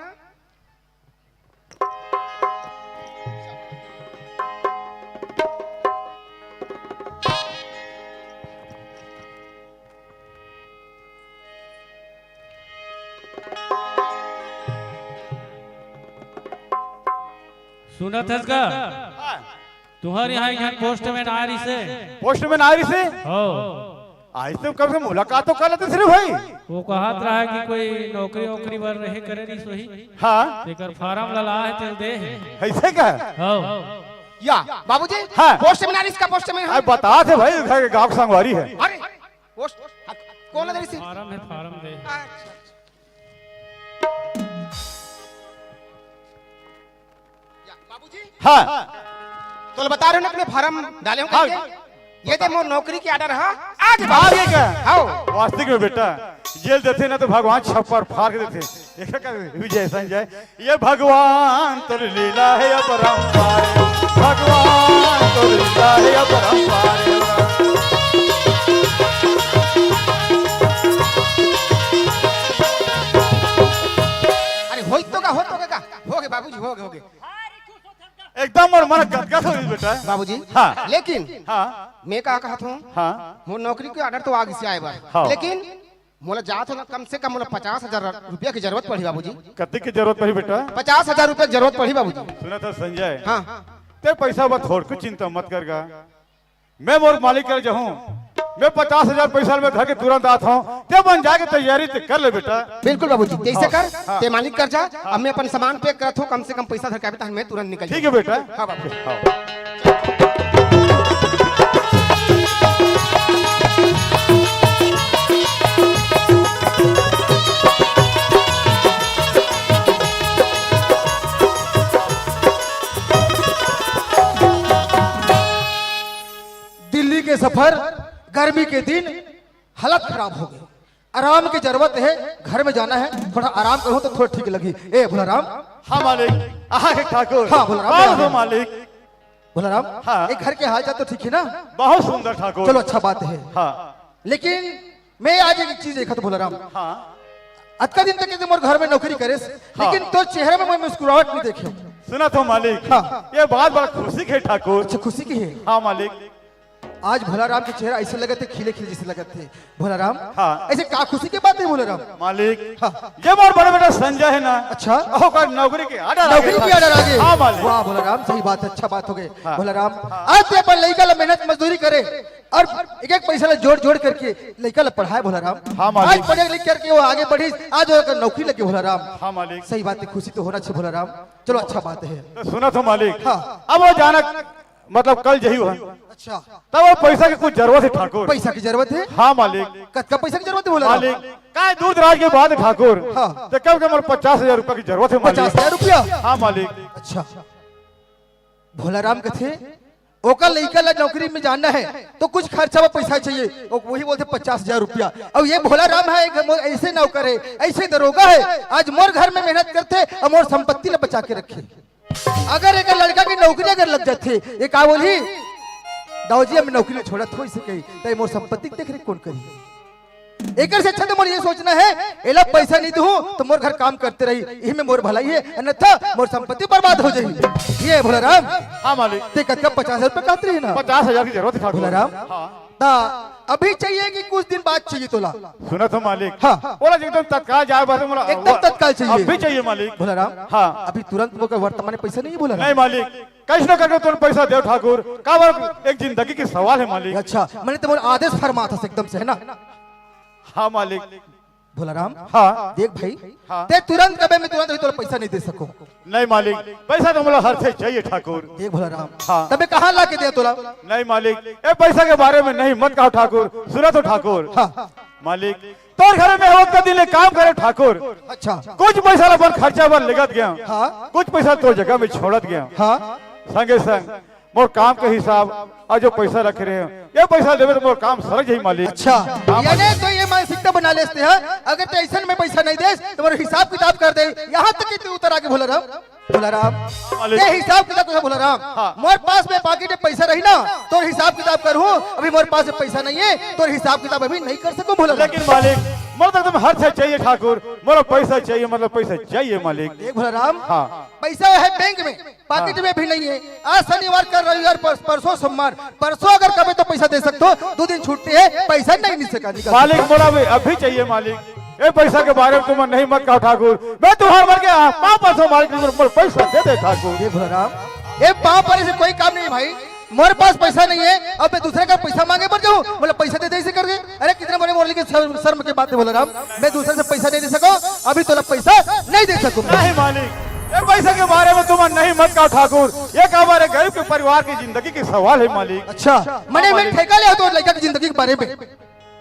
सुनत हस का? हाँ। तुहर यहाँ एक झन पोस्टमैन आय रहिसे। पोस्टमैन आय रहिसे? हो। आज तो कम से मुलाकात तो कर लेते सिर्फ भाई। वो कहत रहा कि कोई नौकरी वोकरी बर रहे करे रहिस होही। हाँ। तेकर फारम ला लाय हे, तेल दे हे। ऐसे का? हो। या, बाबूजी, हाँ। पोस्टमैन आय रहिस का पोस्टमैन? अरे बता थे भाई, घर के गाँव के संगवारी हे। अरे, पोस्ट, हाँ, कौन दे रहिस? फारम हे, फारम दे। अच्छा, अच्छा। या, बाबूजी? हाँ। तोला बता रहे हो ना, अपने फारम डाले हो हाँ। करके? ये दे मोर नौकरी के आर्डर हा। आगे बाबू। आगे का? हाव। वास्तविक में बेटा, जेल देथे ना तो भगवान छप्पर फाड़ के देथे। एकर का विजय संजय, ये भगवान तोर लीला है अपरंपार, भगवान तोर लीला है अपरंपार। अरे होई तो का, हो तो का, हो गे बाबूजी, हो गे, हो गे। एकदम मोर मन गदगद हो गे बेटा। बाबूजी, हाँ। लेकिन हाँ। मैं का कहत हूँ, हाँ। मोर नौकरी के order तो आ गिस आए बर, हाँ। लेकिन मोला जात हो ना, कम से कम मोला पचास हजार रुपया की जरूरत पड़ही बाबूजी। कतेक की जरूरत पड़ही बेटा? पचास हजार रुपया की जरूरत पड़ही बाबूजी। सुनत हस संजय, हाँ। ते पैसा बर थोड़को चिंता मत कर गा। मैं मोर मालिक कर जाहूँ, मैं पचास हजार पैसा में धर के तुरंत आत हूँ, ते बन जाके तैयारी ते कर ले बेटा। बिल्कुल बाबूजी, तैसे हाँ, कर, हाँ। ते मालिक कर जा, हाँ। अब मैं अपन सामान pack करत हूँ, कम से कम पैसा धर के आबे, तहन मैं तुरंत निकल ठीक है जाऊँ। बेटा। हाँ बाबू। हाँ। दिल्ली के सफर, गर्मी के दिन, हालत खराब हो गई। आराम की जरूरत है, घर में जाना है, थोड़ा आराम करूँ तो थोड़ा ठीक लगी। ए भोलाराम। हाँ मालिक, आगे ठाकुर। हाँ भोलाराम, कौन आगे। हो मालिक? भोलाराम, हाँ। ए घर के हाल चाल तो ठीक है ना? बहुत सुंदर ठाकुर। चलो अच्छा बात है। हाँ। लेकिन मैं आज एक चीज देखत भोलाराम। हाँ। अतका दिन तक ये मोर घर में नौकरी करेस, हाँ। लेकिन तोर चेहरा में मैं मुस्कुराहट नहीं देखे। सुनत हो मालिक, हाँ। ये बात बड़ा खुशी के ठाकुर। अच्छा, खुशी की है? हाँ मालिक। आज भोलाराम के चेहरा ऐसे लगत हे, खिले खिले जैसे लगत हे। भोलाराम, हाँ। ऐसे का खुशी के बात हे भोलाराम? मालिक, हाँ। ये मोर बड़े बेटा संजय है ना? अच्छा। ओकर नौकरी के order आ नौकरी गे के order आ गे? हाँ मालिक। वाह भोलाराम, सही बात है, अच्छा बात हो गए। हाँ। भोलाराम, हाँ। आज ते अपन लइका ला मेहनत मजदूरी करे और एक एक पैसा ला जोड़ जोड़ करके लइका ला पढ़ाए भोलाराम। हाँ मालिक। आज पढ़े लिख करके वो आगे बढ़ी, आज ओकर नौकरी लगे भोलाराम। हाँ मालिक। सही बात है, खुशी तो होना चाहिए भोलाराम। चलो अच्छा बात है। तो सुनत हो मालिक, हाँ। अब वो जाना मतलब कल जही हो। अच्छा। तब वो पैसा की कुछ जरूरत है ठाकुर। पैसा की जरूरत है? हाँ मालिक। कतका पैसा की जरूरत है भोलाराम? मालिक, काय दूर दराज के बात है ठाकुर। हाँ। तो कब के मोर पचास हजार रुपया की जरूरत है मालिक। पचास हजार रुपया? हाँ मालिक। अच्छा। भोलाराम कथे, ओकर लइका ला नौकरी में जाना है तो कुछ खर्चा में पैसा चाहिए। ओ, वही बोलते पचास हजार रुपया। अब ये भोलाराम है, एक मोर ऐसे नौकर है, ऐसे दरोगा है, आज मोर घर में मेहनत करते और मोर संपत्ति ला बचा के रखे। अगर एक लड़का की नौकरी अगर लग जाथे, ये का बोलही, "दाऊ जी, अब नौकरी छोड़त हो," इसे कही, "तय मोर संपत्ति के देख रेख कौन करी?" एकर से अच्छा तो मोर ये सोचना है, एला पैसा नहीं दूँ तो मोर घर काम करते रही, यही में मोर भलाई है, अन्यथा मोर संपत्ति बर्बाद हो जाही। ये भोलाराम, हाँ मालिक। ते कतका पचास हजार रुपया कहत रही ना? पचास हजार की जरूरत है ठाकुर। भोलाराम, हाँ। ता अभी चाहिए कि कुछ दिन बाद चाहिए तोला? सुनत हो मालिक। हाँ। बोला एकदम तत्काल जाए बात बोला। एकदम तत्काल चाहिए। अभी चाहिए मालिक। भोलाराम। हाँ। अभी तुरंत वो वर्तमान में पैसा नहीं है भोलाराम? नहीं मालिक, कैसे करके तुरंत पैसा दे ठाकुर, काबर एक जिंदगी की सवाल है मालिक। अच्छा, मैंने तो बोला आदेश फरमात हस एकदम से, है ना? हाँ मालिक। भोलाराम। हाँ। देख भाई, हाँ। ते तुरंत कबे मैं तुरंत अभी तोला पैसा नहीं दे सकूं। नहीं मालिक, पैसा तो मोला हर से चाहिए ठाकुर। देख भोलाराम, हाँ। तबे कहाँ ला के दे तोला? नहीं मालिक, ए पैसा के बारे में नहीं मत कहो ठाकुर, सुनत हो ठाकुर। हाँ। मालिक, तोर घर में होत का दिन ले काम करे ठाकुर। अच्छा। कुछ पैसा ला अपन खर्चा बर लेगत गया। हाँ। कुछ पैसा तोर जगह में छोड़त गया। हाँ। संगे संग मोर काम के हिसाब अउ जो पैसा रखे रहे हो, ये पैसा देवे तो मोर काम सरक जाही मालिक। अच्छा, हाँ, यानी मालिक। तो ये मानसिकता बना लेते हैं, अगर ते ऐसन में पैसा नहीं देस, तो मोर हिसाब किताब कर दे। यहाँ तक कि तू उतर आके भोलाराम, भोलाराम, मालिक। ये हिसाब किताब कैसे भोलाराम? हाँ। मोर पास में पाकिट में पैसा रही ना, तोर हिसाब किताब करहूँ, अभी मोर पास में पैसा नहीं है, तोर हिसाब किताब अभी नहीं कर सकूँ भोलाराम। लेकिन मालिक, मोर तो एकदम हर चीज चाहिए ठाकुर, मोर पैसा चाहिए, मतलब पैसा चाहिए मालिक। देख भोलाराम, हाँ। पैसा है बैंक में, पाकिट हाँ। में भी नहीं है। आज शनिवार, कल रविवार, पर-, परसों सोमवार, परसों अगर कबे तो पैसा दे सकते हो, दो दिन छुट्टी है, पैसा नहीं मिल सका, निकल मालिक, सका। मोला भी अभी चाहिए मालिक। ए पैसा के बारे में तुम नहीं मत कहो ठाकुर, मैं तुम्हारे मन के पाँव परसों मालिक, मोर पैसा दे दे ठाकुर। ये भोलाराम, ये पाँव परे से कोई काम नहीं भाई, मोर पास पैसा नहीं है, अब मैं दूसरे का पैसा मांगे पर जाऊँ, बोले पैसा दे दे इसे करके। अरे कितने बड़े मोर लिए शर्म, शर्म की बात है भोलाराम, मैं दूसरे से पैसा नहीं दे सकूँ, अभी तोला पैसा नहीं दे सकूँ। नहीं मालिक, ये पैसा के बारे में तुम नहीं मत कहो ठाकुर, ये हमारे गरीब के परिवार की जिंदगी की सवाल है मालिक। अच्छा, मैंने, हाँ, मैं मालिक। ठेका लिया तो लड़का की जिंदगी के बारे में।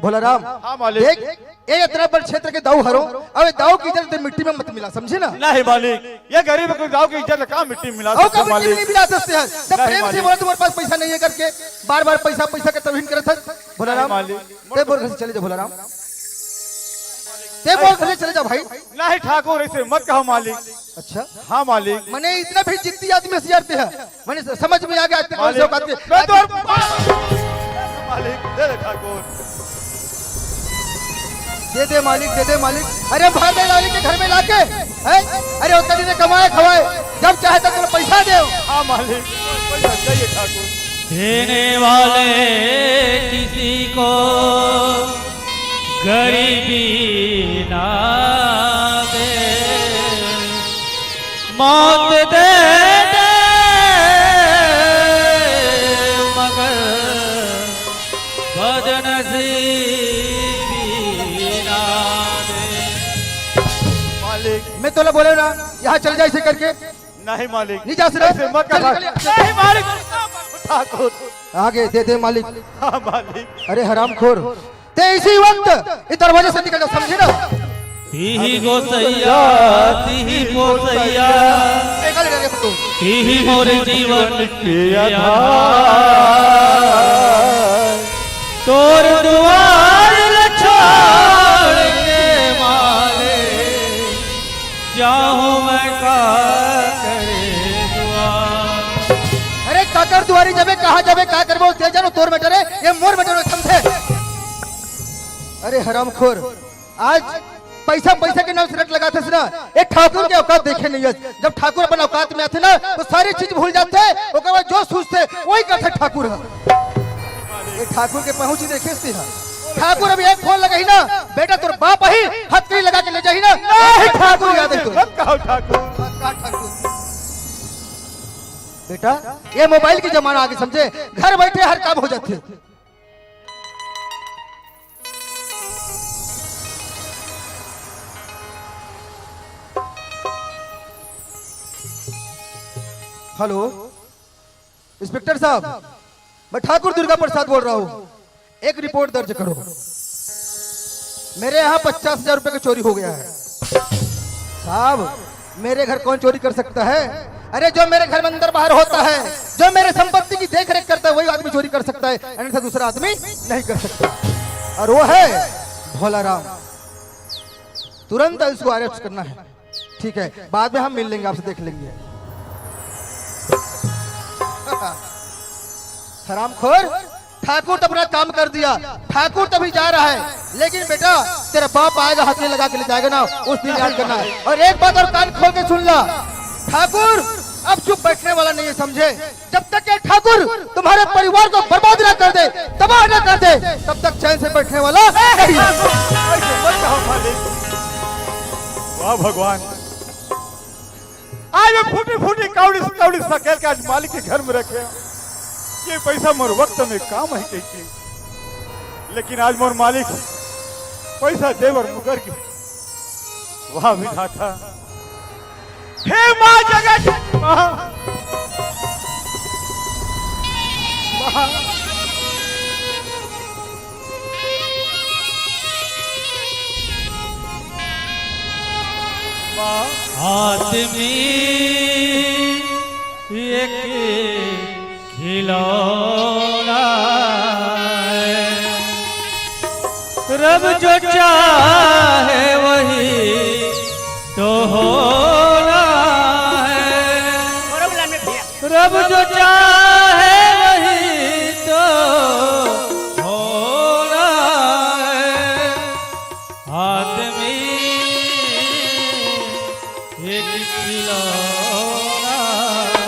भोला राम, हाँ, मालिक। देख, ये इतना बड़ क्षेत्र के दाऊ हरो, अब ये दाऊ की इज्जत मिट्टी में मत मिला, समझे ना? नहीं, मालिक, ये गरीब के दाऊ की इज्जत का मिट्टी में मिला अउ सकते, का मिट्टी में मालिक? नहीं मिला सकते हैं। जब नहीं, प्रेम से मालिक। बोला, तुम्हारे पास पैसा नहीं है करके, बार बार पैसा, पैसा के तौहीन करत है। भोला नहीं, राम, मालिक। ते मोर घर से चले जा, भोला राम। ते मोर घर से चले जा, भाई। नहीं ठाकुर, ऐसे मत कहो, मालिक। अच्छा। हाँ, मालिक। मने इतना भी जिद्दी आदमी से यार ते है। मने समझ में आ गया, आज ते कौन से मालिक, औकात के। मैं तो मालिक, दे दे ठाकुर। दे दे मालिक, दे दे मालिक। अरे, भर दे मालिक के घर में लाके, हैं? अरे, उतना दिन कमाए खवाए, जब चाहे तब तुरंत पैसा दे। हाँ, मालिक, पैसा चाहिए ठाकुर। देने वाले किसी को गरीबी ना दे, मौत दे दे, मगर बदनसीबी ना दे। मालिक। मैं तोला बोले ना, यहाँ चल जा इसे करके। नहीं मालिक। नहीं जा सकता। ऐसे मत कर। चल, निकल यहाँ। नहीं मालिक। ठाकुर। आगे दे दे मालिक। हाँ मालिक। अरे हरामखोर, ते इसी वक्त इस दरवाजे से निकल जा, समझे ना? तिही गोसैया, तिही पोसैया, निकल जा, निकल जा। तिही मोर जीवन के आधार। तोर दुआर ल छोड़ के माले जाहूं मैं का करे दुआर। अरे काकर दुआरी जबे, कहाँ जबे, का करबो, ते जानो तोर matter है, ये मोर matter है, समझे? अरे हरामखोर, आज पैसा, पैसा के नाम से रट लगाथस ना, ये ठाकुर के औकात देखे नहीं है। जब ठाकुर अपन औकात में आथे ना, तो सारी चीज भूल जाथे, ओकर बाद जो सोचथे, वही करथे ठाकुर ह। ये ठाकुर के पहुंच ही देखे से हा। ठाकुर अभी एक फोन लगाही ना, बेटा तोर बाप ही हथकड़ी लगा के ले जाही ना, नहीं, ठाकुर याद है तो। मत कहो ठाकुर। मत कहा ठाकुर। बेटा, ये मोबाइल की जमाना आगे समझे, घर बैठे हर काम हो जाथे। हेलो, इंस्पेक्टर साहब, मैं ठाकुर दुर्गा प्रसाद बोल रहा हूँ। एक रिपोर्ट दर्ज करो, मेरे यहाँ पचास हजार रुपए की चोरी हो गया है। साहब, मेरे घर कौन चोरी कर सकता है? अरे, जो मेरे घर में अंदर बाहर होता है, जो मेरे संपत्ति की देख रेख करता है, वही आदमी चोरी कर सकता है, अन्यथा दूसरा आदमी नहीं कर सकता। और वो है भोला राम। तुरंत उसको अरेस्ट करना है। ठीक है, बाद में हम मिल लेंगे, आपसे देख लेंगे। हरामखोर, ठाकुर तो अपना काम कर दिया, ठाकुर तो अभी जा रहा है, लेकिन बेटा, तेरा बाप आएगा, हथकड़ी लगा के ले जाएगा ना, उस दिन याद करना है। और एक बात और कान खोल के सुन ला, ठाकुर अब चुप बैठने वाला नहीं है, समझे? जब तक ये ठाकुर तुम्हारे परिवार को बर्बाद ना कर दे, तबाह ना कर दे, तब तक चैन से बैठने वाला नहीं है। ऐसे मत कहो मालिक। वाह भगवान, आज मैं फूटी फूटी कौड़ी कौड़ी सकेल के आज मालिक के घर में रखे। ये पैसा मोर वक्त में काम है कहिके, लेकिन आज मोर मालिक पैसा देवर मुकर के। वाह विधाता, हे माँ जगत माँ, माँ। आदमी एक खिलौना है, रब जो चाहे वही तो होना है। रब जो चाहे वही तो होना है। आदमी एक खिलौना है।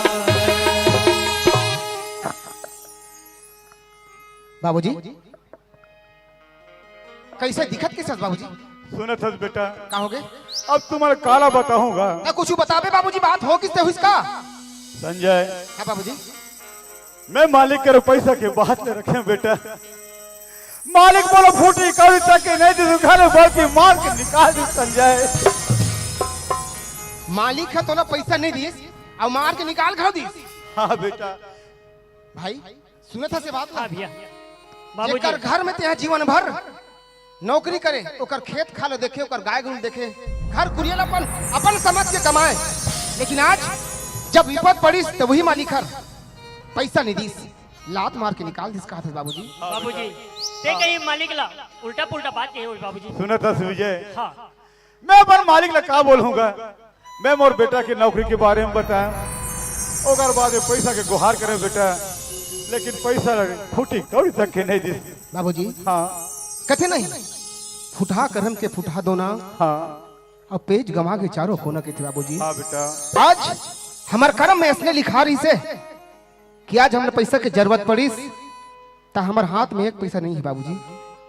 बाबूजी, कैसे दिखत कैसे हस बाबूजी? सुनत हस बेटा? का होगे? अब तुम्हारा काला बताऊंगा। ना कुछ बताबे बाबूजी, बात हो किससे हुई इसका? संजय। हाँ बाबूजी। मैं मालिक के पैसा के बात ले रखे बेटा। मालिक बोलो फूटी कौड़ी तक के नहीं दी, घर बोल के मार के निकाल दी संजय। मालिक है तोला पैसा नहीं दिस, अब मार के निकाल घर दिस। हाँ बेटा। भाई, सुनत हस ये बात ला? हाँ भैया। बाबूजी। जेकर घर में तेहा जीवन भर नौकरी करे, ओकर खेत खार ल देखे, ओकर गाय गरू ल देखे, घर कुरिया ल अपन, अपन समझ के कमाए। लेकिन आज जब विपद पड़िस त वही मालिक हर पैसा नइ दिस, लात मार के निकाल दिस, कहत हे बाबूजी। बाबूजी, ते कहीं मालिक ला उल्टा पुल्टा बात कहे हो बाबूजी। सुनत हस विजय, हाँ। मैं अपन मालिक ला का बोलूंगा? मैं मोर बेटा के नौकरी के बारे में बताएंव, ओकर बाद में पैसा के गुहार करेंव बेटा, लेकिन पैसा ला फूटी कौड़ी तक के नइ दिस। बाबूजी, हाँ। कथे नहीं, फुटहा करम के फुटहा दोना, हाँ। अउ पेज गंवा के चारों कोना, कथे बाबूजी। हाँ बेटा। आज हमर करम में अइसने लिखा रहिसे कि आज हमला पैसा के जरूरत पड़िस, त हमर हाथ में एक पैसा नइ हे बाबूजी।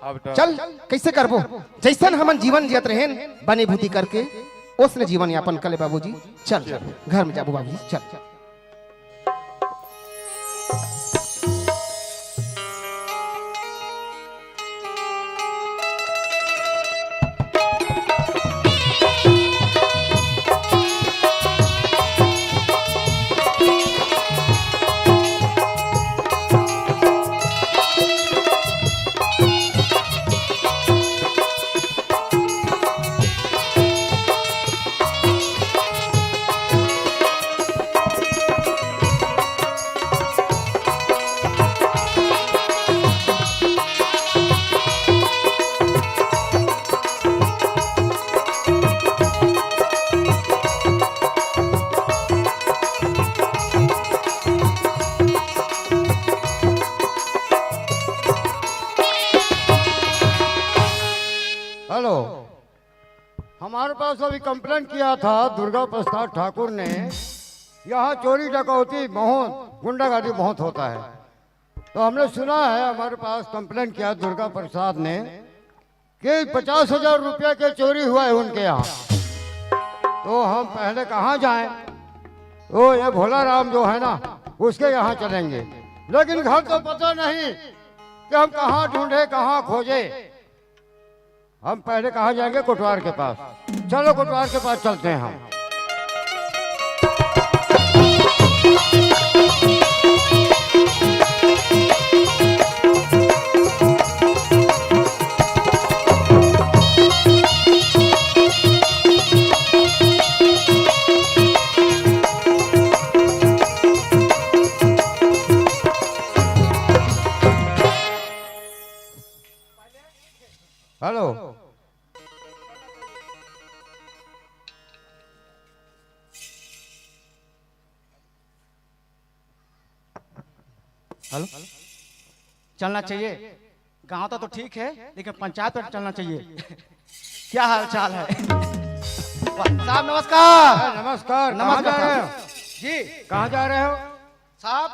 हाँ बेटा। चल, कइसे करबो? जइसन हमन जीवन जियत रहेन, बनी भूती करके, ओसने जीवन यापन कर ले बाबूजी। चल, घर में जाबो बाबूजी, चल। हेलो, हमारे पास अभी कंप्लेंट किया था दुर्गा प्रसाद ठाकुर ने, यहाँ चोरी डकौती बहुत, गुंडागर्दी बहुत होता है। तो हमने सुना है, हमारे पास कंप्लेंट किया दुर्गा प्रसाद ने कि पचास हजार रुपया के चोरी हुआ है उनके यहाँ। तो हम पहले कहाँ जाएं? तो ये भोला राम जो है ना, उसके यहाँ चलेंगे, लेकिन घर तो पता नहीं कि हम कहाँ ढूंढे, कहाँ खोजे। हम पहले कहाँ जाएंगे? कोटवार के पास। चलो, कोटवार के पास चलते हैं हम। हेलो। हेलो, चलना चाहिए। गांव तो, तो ठीक है, लेकिन पंचायत पर चलना चाहिए। क्या हाल चाल है? वाह, साहब नमस्कार। हाँ, नमस्कार। कहाँ नमस्कार जा रहे साहब। हो? जी। कहाँ जा रहे हो? साहब,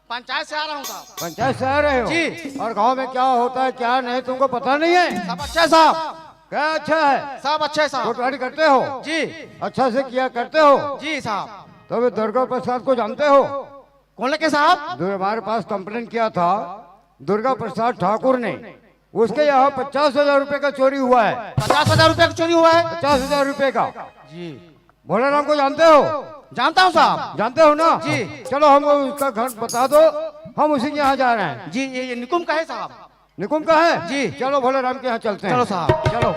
पंचायत से आ रहा हूँ साहब। पंचायत से आ रहे हो? जी। और गांव में क्या होता है, क्या नहीं, तुमको पता नहीं है? सब अच्छा है साहब। क्या अच्छा है? सब अच्छा है साहब। कोटवारी करते हो? जी। अच्छा से किया करते हो? जी साहब। तो वे दुर्गा प्रसाद को जानते हो? कौन लगे साहब? जो हमारे पास कंप्लेंट किया था दुर्गा प्रसाद ठाकुर ने, उसके यहाँ पचास हजार रुपए का चोरी हुआ है। पचास हजार रुपए का चोरी हुआ है? पचास हजार रुपए का। जी। भोला राम को जानते हो? जानता हूँ साहब। जानते हो ना? जी। चलो, हमको उसका घर बता दो, हम उसी के यहाँ जा रहे हैं। जी, ये, ये निकुम का है साहब। निकुम का है? जी। चलो, भोला राम के यहाँ चलते हैं। चलो साहब। चलो।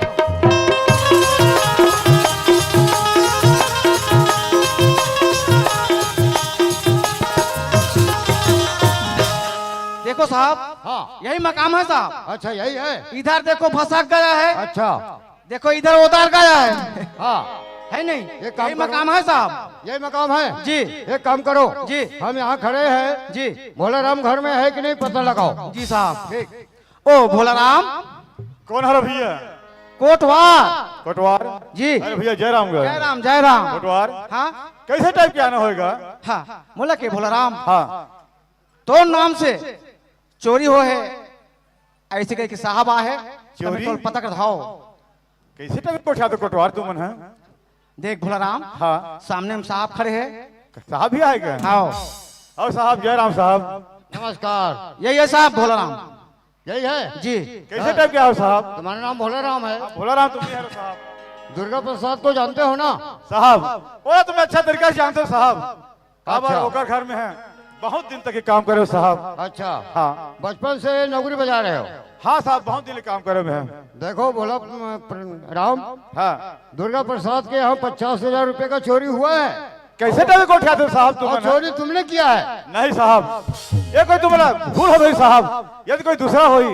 देखो साहब, हाँ। यही मकाम है साहब। अच्छा, यही है? इधर देखो, भसक गया है। अच्छा। देखो, इधर उतार गया है। हाँ। है नहीं? एक काम यही करो। मकाम है साहब। यही मकाम है? जी। एक काम करो। जी। हम यहाँ खड़े हैं। जी। भोला राम घर में है कि नहीं, पता लगाओ। जी साहब। ठीक। ओ भोला राम। कौन हरा भैया? कोटवार। कोटवार? जी। अरे भैया, जय राम गए। जय राम, जय राम। कोटवार? हाँ। कैसे टाइप के आना होएगा? हाँ, बोला के भोला राम। हाँ। तोर नाम से चोरी हो है, ऐसे कह के साहब आ है, चोरी? तमे तोल पता कर धाओ। कैसे टाइप कोठा तो कोटवार तुमन है? देख भोला राम, हाँ। सामने में साहब खड़े हैं। साहब भी आएगा? हाँ। और साहब, जय राम साहब। नमस्कार। यही है साहब भोला राम। यही है? जी। कैसे टाइप के हो साहब? तुम्हारा नाम भोला राम है। हाँ, भोला राम तुम ही हो साहब। दुर्गा प्रसाद को जानते हो ना? साहब, वो तुम्हें अच्छा तरीका से जानते हो साहब। अब अच्छा। ओकर घर में है। बहुत दिन तक ये काम करे हो साहब। अच्छा। हाँ। बचपन से नौकरी बजा रहे हो? हाँ साहब, बहुत दिन काम करे मैं। देखो भोला, अम, प्र-, राम, हाँ। दुर्गा प्रसाद के यहाँ पचास हजार रुपए का चोरी हुआ है। कैसे दावे को उठाते हो साहब तुम, और है ना? चोरी तुमने किया है? नहीं साहब, ये कोई तुम्हारा भूल हो गई साहब, यदि कोई दूसरा होई।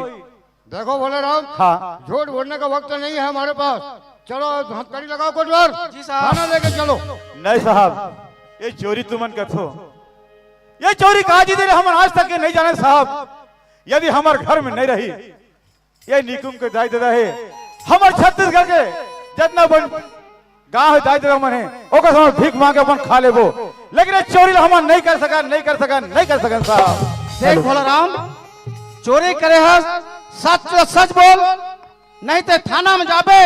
देखो भोला राम, हाँ। झूठ बोलने का वक्त नहीं है हमारे पास। चलो हथकड़ी लगाओ कोटवार। जी साहब। थाना लेके चलो। नहीं साहब, ये चोरी तुमन कथो, ये चोरी का जी दे हमन आज तक के नहीं जाने साहब। यदि हमार घर में नहीं रही, ये निकुम के दाई ददा हे, हमर छत्तीसगढ़ के जितना बन गांव हे दाई ददा मन हे, ओकर से हमन भीख मांग के अपन खा लेबो, लेकिन ये चोरी ला हमन नहीं कर सकन, नहीं कर सकन, नहीं कर सकन साहब। देख भोला राम, चोरी करे हस, सच तो सच बोल, नहीं ते थाना में जाबे,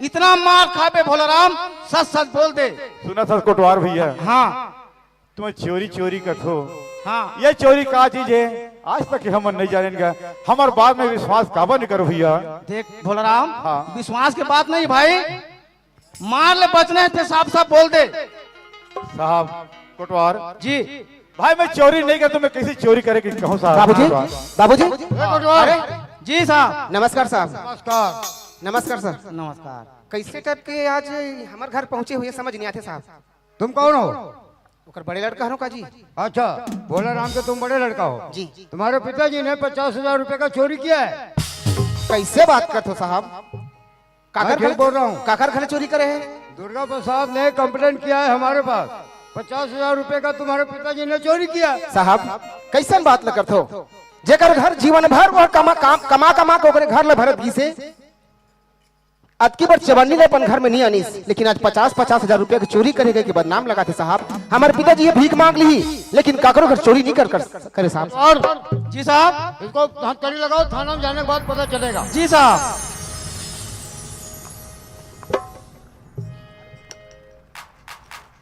इतना मार खाबे भोला राम, सच सच बोल दे। सुना सच कोटवार भैया। हाँ। तुम चोरी चोरी कथो। हाँ। ये चोरी का चीज है, आज तक हमन नहीं जानेन गा। हमर बात में विश्वास काबर नहीं करो भैया? देख भोला राम, हाँ। विश्वास के बात नहीं भाई, मार ले बचना है ते साफ साफ बोल दे। साहब कोटवार जी। भाई मैं चोरी नहीं करता, मैं कैसे चोरी करे कि कहूँ साहब? बाबूजी, बाबूजी, ए कोटवार। अरे जी साहब। नमस्कार साहब। नमस्कार। नमस्कार सर। नमस्कार। कैसे टाइप के आज हमारे घर पहुंचे हुए समझ नहीं आते साहब। तुम कौन हो? ओकर बड़े लड़का हरो का जी। अच्छा, भोला राम के तुम बड़े लड़का हो। जी। तुम्हारे पिताजी ने पचास हजार रुपए का चोरी किया है। कैसे बात करते हो साहब? मैं काकर झूठ घर, बोल रहा हूँ। काकर घर चोरी करे है? दुर्गा प्रसाद ने कंप्लेंट किया है हमारे पास, पचास हजार रुपए का तुम्हारे पिताजी ने चोरी किया। साहब, कैसन बात ल करते हो? जेकर घर जीवन भर वह कमा, काम, कमा, कमा के ओकरे घर ल भरत गिसे, अतकी बर चवन्नी ले अपन घर में नहीं आनिस, लेकिन आज पचास, पचास हजार रुपया के चोरी करे गए के बदनाम लगाथे साहब। हमर पिताजी ये भीख मांग ली, लेकिन काकरो घर चोरी नहीं कर, कर, करे साहब। और जी साहब। इसको हथकड़ी लगाओ, थाना में जाने के बाद पता चलेगा। जी साहब।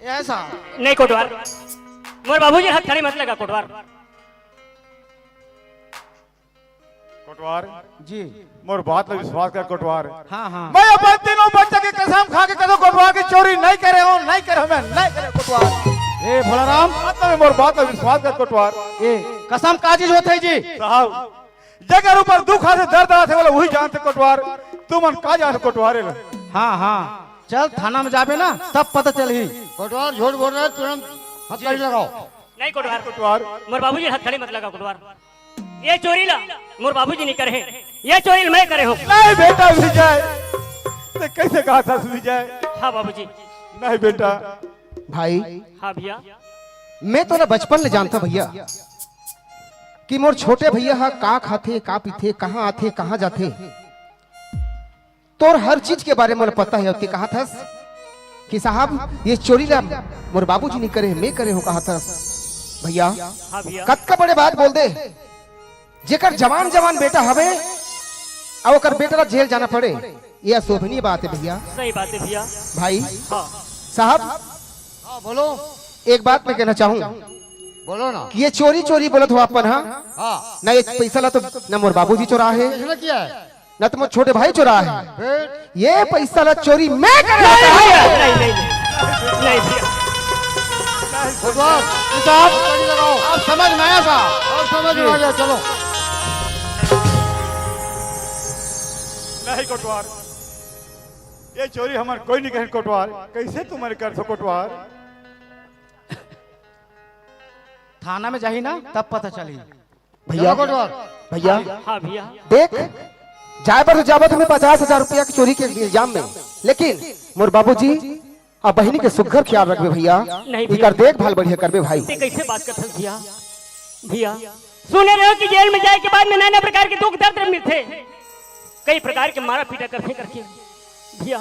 ऐसा। नहीं कोटवार, मोर बाबूजी हथकड़ी मत लगा कोटवार। कोटवार जी। मोर बात ला विश्वास कर कोटवार। हाँ, हाँ। मैं अपन तीनों बच्चा के कसम खा के कथों कोटवार की चोरी नहीं करे हूँ, नहीं करे हूँ, मैं नहीं करे कोटवार। ए भोलाराम। मतलब मोर बात ला विश्वास कर कोटवार। ए कसम का चीज होथे जी? साहब, जगर ऊपर दुख आथे, दर्द आथे, बोले वही जानथे कोटवार। तुमन का जानथे कोटवार ला? हाँ, हाँ। चल थाना में जाबे ना, तब पता चलही। कोटवार झूठ बोल रहा है, तुरंत हथकड़ी लगाओ। नहीं कोटवार। कोटवार। मोर बाबूजी हथकड़ी मत लगा कोटवार। ये चोरी ला मोर बाबूजी नहीं करे हे, ये चोरी ला मैं करे हूँ। नहीं बेटा विजय, ते कैसे कहा था विजय? हाँ बाबूजी। नहीं बेटा। भाई। हाँ भैया। मैं तोला बचपन ले जानता भैया कि मोर छोटे भैया हा का खाथे, का पीथे, कहाँ आथे, कहाँ जाथे। तोर हर चीज के बारे में मोला पता है। ते कहा थस कि साहब ये चोरी ला मोर बाबूजी नहीं करे, मैं करे हूँ कहा थस। भैया, हाँ भैया। कतका बड़े बात बोल दे, जेकर जवान जवान बेटा हवे अउ ओकर बेटा ला जेल जाना पड़े, ये अशोभनीय बात है भैया। सही बात है भैया। भाई, हाँ। साहब, हाँ, बोलो। एक बात मैं कहना चाहूँ बोलो ना। कि ये चोरी चोरी बोलत हो अपन, हाँ? हाँ। ना ये पैसा ला तो ना मोर बाबूजी चोरा है, किसने किया है? ना तो मोर छोटे भाई चोरा है। फिर? ये पैसा ला चोरी मैं करे नहीं, हूँ। भैया, नहीं, नहीं, नहीं, नहीं, भैया। कोटवार, साहब, गाड़ी लगाओ। आप समझ में आया साहब? आप समझ में आ गया, चलो। नहीं कोटवार, ये चोरी हमर कोई नहीं कहे कोटवार। कैसे तुम्हारे कर सो कोटवार? थाना में जाही ना, तब पता चली। भैया, चलो कोटवार। भैया, हाँ भैया। देख, जाए बर तो जाबो तुम्हें पचास हजार रुपया की चोरी के इल्जाम में, लेकिन मोर बाबूजी अउ बहिनी के सुग्घर ख्याल रखबे भैया, नहीं भैया। इकर देखभाल बढ़िया करबे भाई। ते कैसे बात करथस भैया? भैया, सुने रहे हो कि जेल में जाए के बाद में नाना प्रकार के दुख दर्द मिलथे, कई प्रकार के मारा पीटा करथे करके। भैया,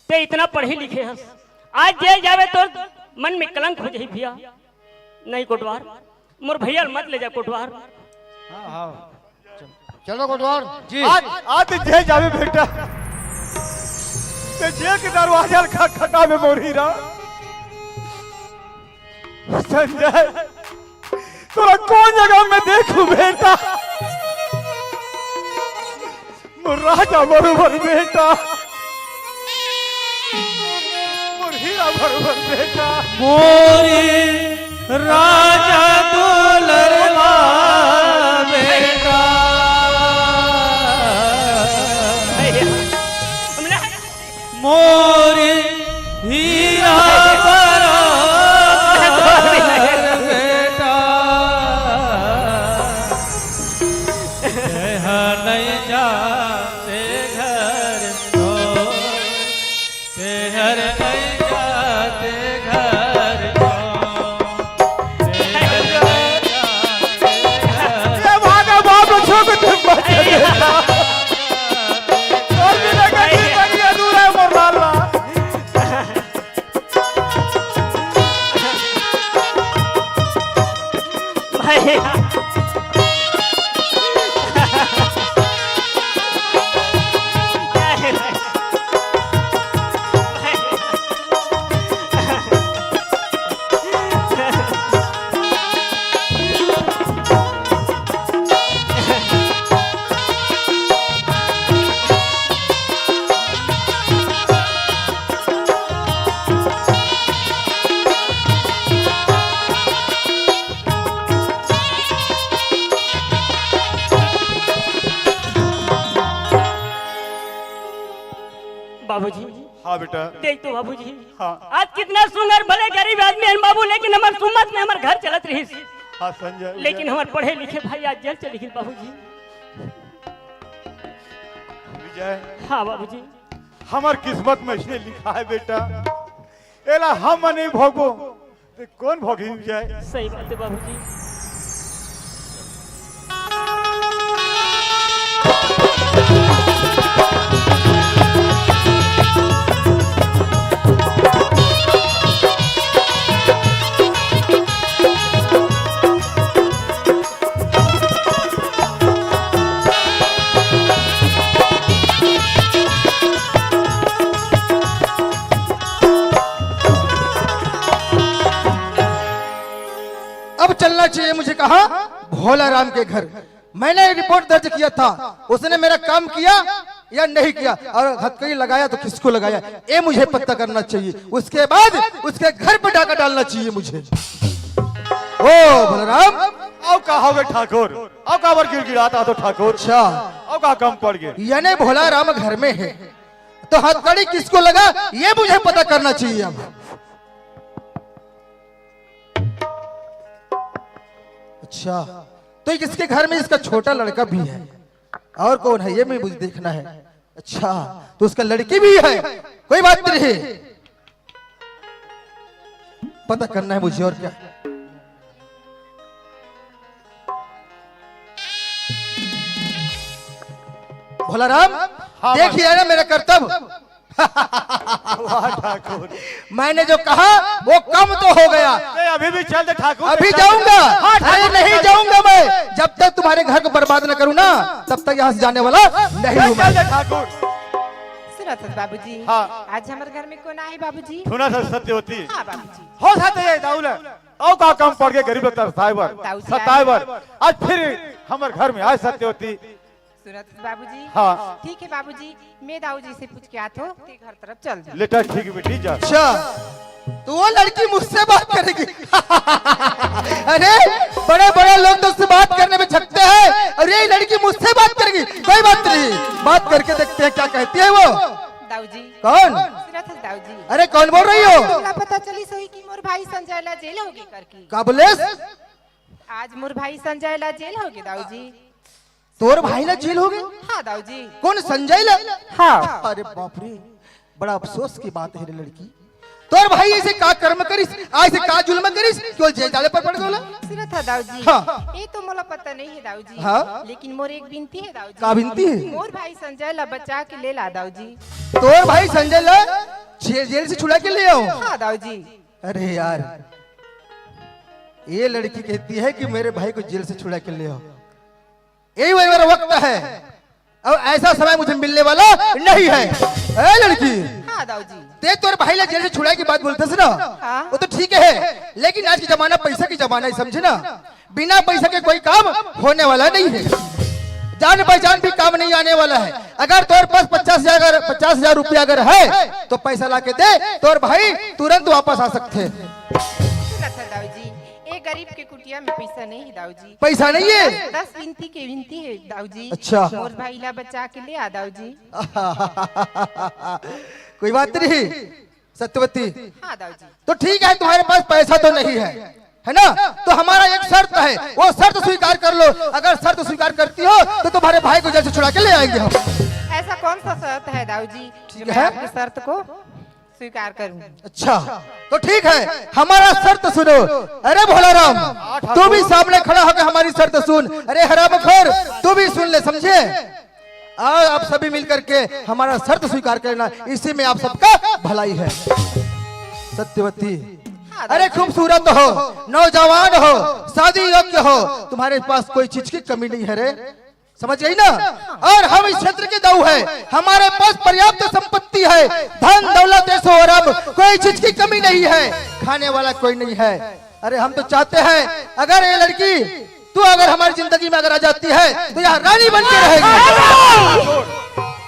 ते इतना पढ़े लिखे हस, आज जेल जावे तो मन में कलंक हो जाही भैया। नहीं कोटवार, मोर भैया ल मत ले जा कोटवार। हाँ, हाँ। चलो कोटवार। जी। आज, आज ते जेल जाबे बेटा। ते जेल के दरवाजा ल खटखटाबे मोर हीरा। संजय, तोला कौन जगह में देखूं बेटा? मोर राजा बरोबर बेटा, मोर हीरा बरोबर बेटा। मोर राजा दौलत बाबूजी। हाँ बेटा। देख तो बाबूजी। हाँ। आज कितना सुंदर भले गरीब आदमी हन बाबू, लेकिन हमर सुमत में हमर घर चलत रहिस। हाँ संजय। लेकिन हमर पढ़े लिखे भाई आज जेल चले गिस बाबूजी। विजय। हाँ बाबूजी। हमर किस्मत में इसने लिखा है बेटा, एला हम नहीं भोगबो, ते कोन भोगी जाए? सही बात है बाबूजी। अब चलना चाहिए मुझे कहाँ? भोला राम के घर। मैंने रिपोर्ट दर्ज किया था, उसने मेरा काम किया या नहीं किया, और हथकड़ी लगाया तो किसको लगाया, ये मुझे पता करना चाहिए। उसके बाद उसके घर पे डाका डालना चाहिए मुझे। ओ बलराम। अउ का होगे ठाकुर? अउ काबर गिड़गिड़ात हस तो ठाकुर? अच्छा। अउ का कम पड़ गे? यानी भोला राम घर में है, तो हथकड़ी किसको लगा, ये मुझे पता करना चाहिए अब। अच्छा, तो इसके घर में इसका छोटा लड़का भी है, और कौन है ये भी मुझे देखना है। अच्छा, तो उसका लड़की भी है, कोई बात नहीं, पता करना है मुझे और क्या। भोला राम, हाँ, देख लिया ना मेरा करतब। वाह ठाकुर। मैंने जो कहा वो कम तो हो गया। नहीं, अभी भी चल दे ठाकुर। अभी जाऊंगा। हाँ, ठाकुर, अरे नहीं चल। जाऊंगा मैं, जब तक तुम्हारे घर को बर्बाद न करूं ना, तब तक यहाँ से जाने वाला नहीं हूँ मैं। चल दे ठाकुर। सुनत हस बाबूजी। हाँ। आज हमर घर में कोन आए बाबूजी? सुनत हस सत्यवती। हाँ बाबूजी। हो सकता है दाऊ ला अउ का कम पड़ गे गरीब लोग तरसाए बर, दाऊ जी सताए आए। बर। आज फिर हमर घर में आए सत्यवती। सुनत हस बाबूजी। हाँ। ठीक है बाबूजी, मैं दाऊ जी से पूछ के आत हों, ते घर तरफ चल जा। लेटा ठीक बेटी जा। अच्छा, तो वो लड़की मुझसे बात करेगी? अरे, बड़े बड़े लोग तो उससे बात करने में छकते हैं, और ये लड़की मुझसे बात करेगी। कोई बात नहीं, बात करके देखते हैं क्या कहती है वो। दाऊ जी। कौन? सुनत हस दाऊ जी। अरे कौन बोल रही हो? तोला पता चलिस होही कि मोर भाई संजय ला जेल होगे करके। का बोलेस? आज मोर भाई संजय ला जेल होगे दाऊ जी। तोर भाई ला जेल होगे? हाँ दाऊ जी। कौन संजय ला? हाँ। अरे बाप रे, बड़ा अफसोस की बात है रे लड़की। तोर भाई ऐसे का कर्म करिस, ऐसे का जुल्म करिस, कि वो जेल जाले पर पड़ गया? सुनत हस दाऊ जी। हाँ। ये तो मोला पता नहीं है दाऊ जी। हाँ। लेकिन मोर एक बिनती है दाऊ जी। का बिनती है? मोर भाई संजय ला बचा के ले ला दाऊ जी। तोर भाई संजय ला जे-, जेल से छुड़ा के ले आओ। हाँ दाऊ जी। अरे यार, ये लड़की कहती है कि मेरे भाई को जेल से छुड़ा के ले आओ। यही वही मेरा वक्त है, अब ऐसा समय मुझे मिलने वाला नहीं है। ए लड़की, हाँ दाऊ जी। ते तोर भाई ला जेल से छुड़ाए की बात बोलत हस ना, हाँ। वो तो ठीक है, लेकिन आज की जमाना पैसा की जमाना है, समझे ना? बिना पैसा के कोई काम होने वाला नहीं है, जान पहचान भी काम नहीं आने वाला है। अगर तोर पास पचास हजार, अगर पचास हजार रुपया अगर है तो पैसा ला के दे, तोर भाई तुरंत वापस आ सकते हैं। सुनत हस दाऊ जी, ए गरीब के कुटिया में पैसा नहीं है दाऊ जी। पैसा नहीं है? दस, दस बिनती के बिनती है दाऊ जी। अच्छा। मोर भाई ला बचा के ले आ दाऊ जी। कोई बात नहीं सत्यवती। हाँ दाऊ जी। तो ठीक है, तुम्हारे पास पैसा तो नहीं है, है ना? तो हमारा एक शर्त है, वो शर्त स्वीकार कर लो। अगर शर्त स्वीकार करती हो तो तुम्हारे भाई को जेल से छुड़ा के ले आएंगे हम। ऐसा कौन सा शर्त है दाऊ जी, ठीक जो मैं है। आपके शर्त को स्वीकार करूं? अच्छा, तो ठीक है, हमारा शर्त सुनो। अरे भोला राम, तू भी सामने खड़ा होकर हमारी शर्त सुन। अरे हरामखोर, तू भी सुन ले, समझे? आ, आप सभी मिल करके हमारा शर्त स्वीकार करना, इसी में आप सबका भलाई है। सत्यवती, अरे, खूबसूरत हो, नौजवान हो, शादी योग्य हो, तुम्हारे पास कोई चीज की कमी नहीं है रे, समझ गई ना? और हम इस क्षेत्र के दाऊ है, हमारे पास पर्याप्त संपत्ति है, धन दौलत ऐसो और अब कोई चीज की कमी नहीं है, खाने वाला कोई नहीं है। अरे, हम तो चाहते हैं, अगर ये लड़की तू अगर हमारी जिंदगी में अगर आ जाती है तो यहाँ रानी बन के रहेगी।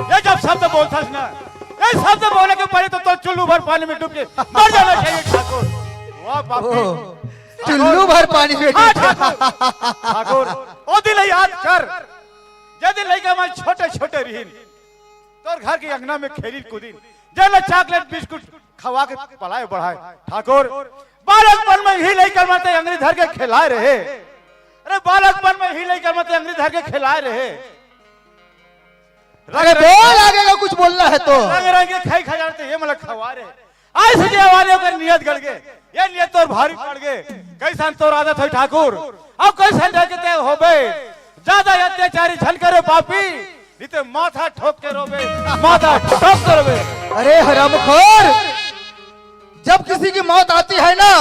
ये जब शब्द बोलता है ना, ये शब्द बोले के पहले तो, तो चुल्लू भर पानी में डूब के मर जाना चाहिए ठाकुर। वाह बाप रे। चुल्लू भर पानी में हाँ, डूब के। ठाकुर, ठाकुर, ओ दिन याद कर, जे दिन लइका मन छोटे छोटे रहिन, तोर घर के अंगना में खेलिन कूदिन, जेला चॉकलेट बिस्कुट खवा के पलाए बढ़ाए। ठाकुर, बालकपन में ही लइका मन ते अंगरी धर के खिलाए रहे। अरे, बालकपन में ही लइका मन ते अंगरी धर के खिलाए रहे। अरे, बोल, आगे का कुछ बोलना है तो। रंग रंग के खाई खजान ते ये मला खवा रहे। आज से जवानी ओकर नियत गड़ के, ये नियत तोर भारी पड़ गए। कैसन तोर आदत है ठाकुर, अब कैसन ढंग के ते होबे? ज्यादा अत्याचारी झन करे पापी, नहीं ते माथा ठोक के रोबे, माथा ठोक के रोबे। अरे हरामखोर, जब किसी की मौत आती है ना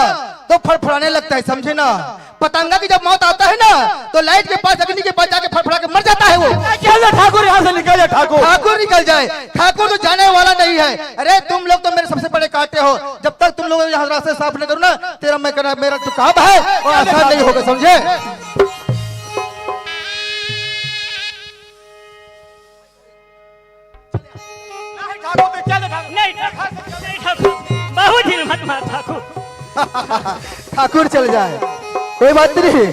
तो फड़फड़ाने लगता है, समझे ना? पतंगा की जब मौत आता है ना तो लाइट के पास, अग्नि के पास जाके फड़फड़ा के मर जाता है वो। निकल जा ठाकुर, यहाँ से निकल जा ठाकुर। ठाकुर निकल जाए, ठाकुर तो जाने वाला नहीं है। अरे, तुम लोग तो मेरे सबसे बड़े कांटे हो, जब तक तुम लोग यहाँ रास्ते साफ नहीं करो ना, तेरा मैं करना, मेरा जो काम है वो आसान नहीं होगा, समझे? नहीं ठाकुर, मैं क्या देखा? नहीं ठाकुर, नहीं ठाकुर, बाबूजी ने मत मार ठाकुर। ठाकुर चल जाए, कोई बात नहीं।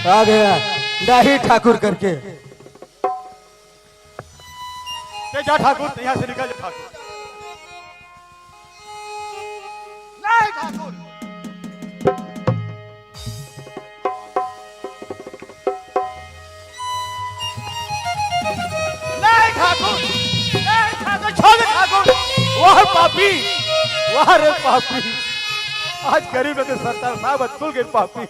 आ गया, नहीं ठाकुर करके। ते जा ठाकुर, ते यहाँ से निकल जा ठाकुर। नहीं ठाकुर। नहीं ठाकुर, नहीं ठाकुर, छोड़ दे ठाकुर। वाह पापी, वाह रे पापी। आज गरीब के सरदार साहब तुल गए पापी।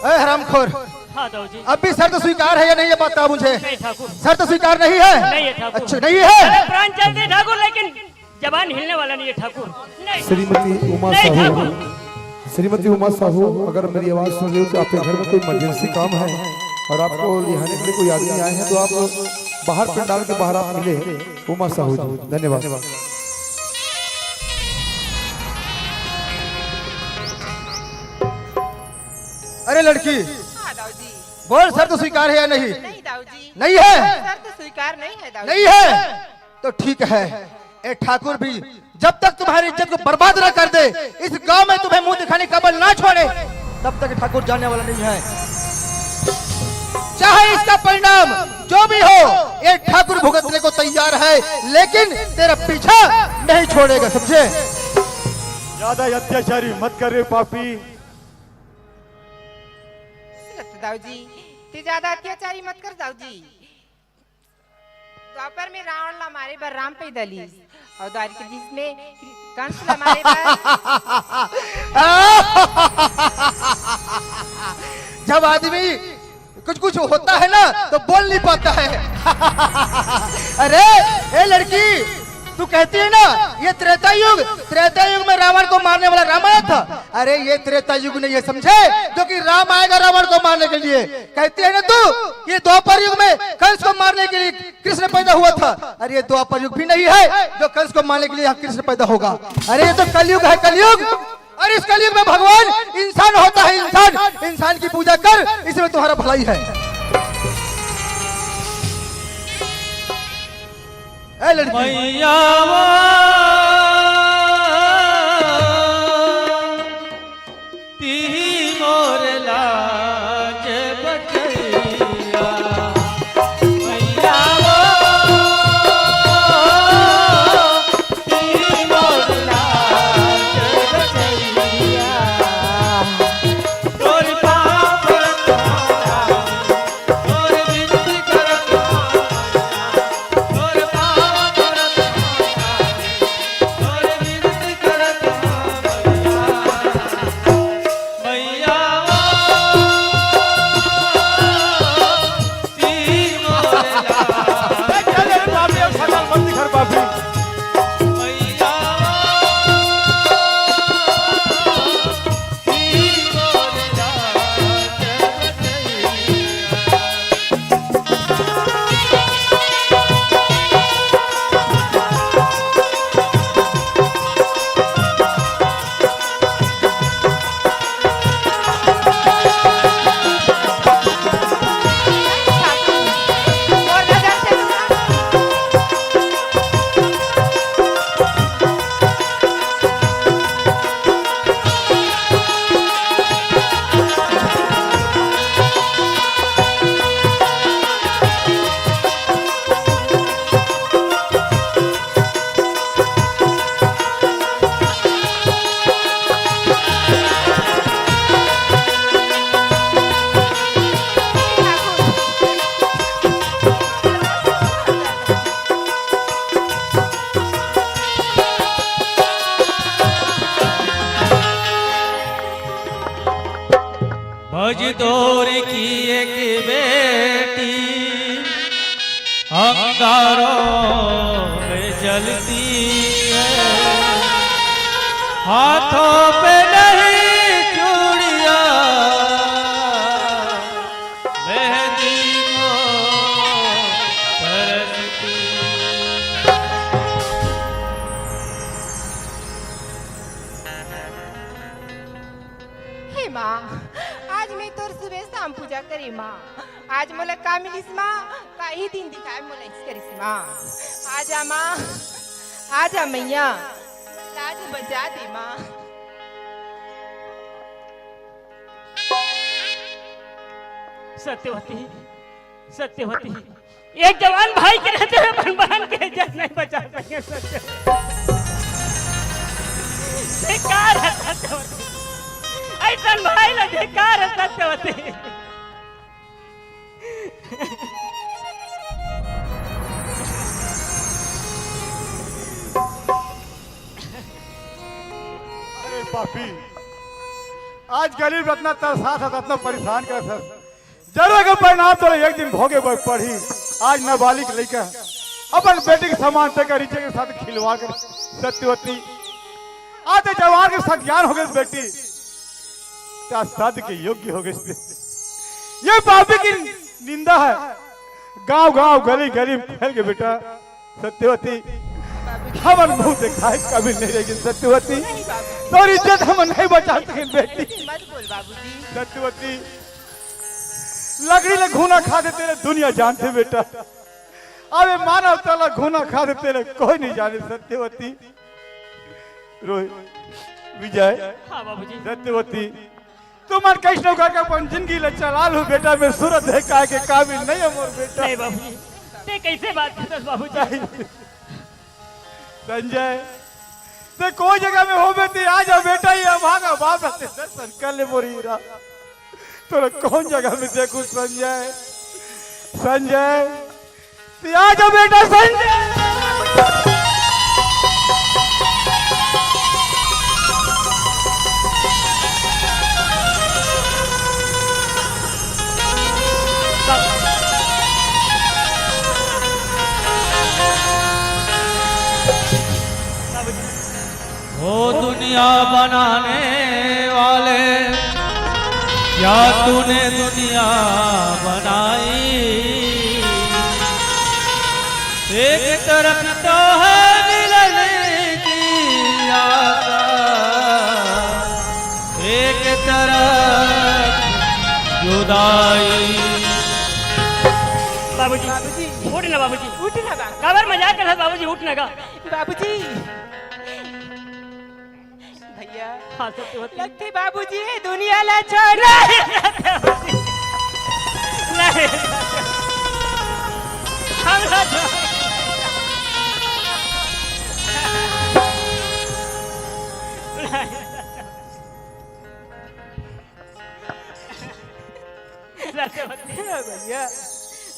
ए हरामखोर, हाँ दाऊ जी। अब भी शर्त स्वीकार है या नहीं, ये बता मुझे। नहीं ठाकुर। शर्त स्वीकार नहीं है? नहीं है ठाकुर। अच्छा, नहीं है? अरे प्राण चलते ठाकुर, लेकिन जबान हिलने वाला नहीं है ठाकुर। नहीं। श्रीमती उमा नहीं साहू, ठाकुर। श्रीमती उमा साहू, अगर मेरी आवाज सुन रही हो तो आपके घर में कोई इमरजेंसी काम है और आपको लिहाने के लिए कोई आदमी आए हैं तो आप बाहर पंडाल के बाहर आप मिले उमा साहू जी। धन्यवाद। अरे लड़की, हाँ दाऊ जी। बोल, शर्त स्वीकार है या नहीं? नहीं दाऊ जी। नहीं है? शर्त स्वीकार नहीं है दाऊ नहीं जी। है तो ठीक है। ए ठाकुर भी जब तक तुम्हारी इज्जत को बर्बाद ना कर दे, इस गांव में तुम्हें मुंह दिखाने का बल ना छोड़े, तब तक ठाकुर जाने वाला नहीं है। चाहे इसका परिणाम जो भी हो, ये ठाकुर भुगतने को तैयार है, लेकिन तेरा पीछा नहीं छोड़ेगा, समझे? ज्यादा अत्याचारी मत कर रे पापी। सुनत दाऊ जी, ते ज्यादा अत्याचारी मत कर दाऊ जी। द्वापर में रावण ला मारे बर राम पैदा लीस और द्वारिकाधीश में कंस ला मारे बर जब आदमी कुछ कुछ होता है ना तो बोल नहीं पाता है। अरे, ए लड़की, तू कहती है ना ये त्रेता युग, त्रेता युग में रावण को मारने वाला राम आया था। अरे, ये त्रेता युग नहीं है, समझे? क्योंकि राम आएगा रावण को मारने के लिए। कहती है ना तू, ये द्वापर युग में कंस को मारने के लिए कृष्ण पैदा हुआ था। अरे, ये द्वापर युग भी नहीं है जो कंस को मारने के लिए यहाँ कृष्ण पैदा होगा। अरे, ये तो कलयुग है, कलयुग। और इस कलयुग में भगवान इंसान होता है, इंसान। इंसान की पूजा कर, इसमें तुम्हारा भलाई है। ए लड़की, मैया वो तिही मोर लाज बचैया। मैया वो तिही मोर लाज बचैया। तोर पाँव परत हँव, तोर बिनती करत हँव, तोर पाँव परत हँव। मजदूर की एक बेटी अंगारों में जलती है, हाथों पे नहीं चूड़ियां, मेहंदी को तरसती। हे माँ, आज मैं तोर सुबह शाम पूजा करी माँ। आज मोला का मिलिस माँ, का ही दिन दिखाए मोला इस करिस माँ। आजा माँ, आजा मैया, लाज बचा दे माँ। सत्यवती, सत्यवती, एक जवान भाई के रहते हुए अपन बहन के इज्जत नहीं बचा सके सत्यवती। धिक्कार है सत्यवती, ऐसन भाई ला धिक्कार है सत्यवती। अरे पापी, आज गरीब रत्ना तरसात हस, रत्ना परेशान करत हस। जरूर के परिणाम तोला एक दिन भोगे बर पड़ही। आज नाबालिग लइका अपन बेटी के समान ते कर इज्जत के साथ खिलवाड़ कर सत्यवती। आज ते जवान के साथ ज्ञान हो गए बेटी, त्या सद के योग्य हो गए। ये पापी की निंदा है, गांव गांव गली गली में फैल के बेटा। सत्यवती, हमन मुंह दिखाए काबिल नहीं रहेगी सत्यवती। नहीं बाबूजी। तोर इज्जत हमन नहीं बचा सके बेटी। मत बोल बाबूजी। सत्यवती, लकड़ी ले घूना खाथे तेला दुनिया जानथे बेटा। अबे मानवता ला घूना खाथे तेला कोई नहीं जाने सत्यवती। रोहित, विजय, हाँ बाबूजी। सत्यवती, तुमन कइसनो करके अपन जिंदगी ला चला लू बेटा, मैं सूरत देखाए के काबिल नहीं हंव मोर बेटा। नहीं बाबूजी, ते कइसे बात करत बाबूजी? नहीं। संजय, ते कोई जगह में होबे ते आ जा बेटा, ये अभागा बाप ला ते दर्शन कर ले मोर हीरा। तोला कौन जगह में देखूं संजय? संजय, ते आ जा बेटा संजय। ओ दुनिया बनाने वाले, क्या तूने दुनिया बनाई? एक तरफ तो है मिलन की आशा, एक तरफ जुदाई। बाबूजी, बाबूजी। उठ ना बाबूजी। उठ ना बाबू। काबर मजाक करत बाबूजी, उठ ना गा। बाबूजी। भैया। हाँ, सत्यवती। लगथे बाबूजी ये दुनिया ला छोड़। नहीं, सत्यवती। नहीं, हम ना छोड़। नहीं, सत्यवती। सत्यवती। हाँ भैया।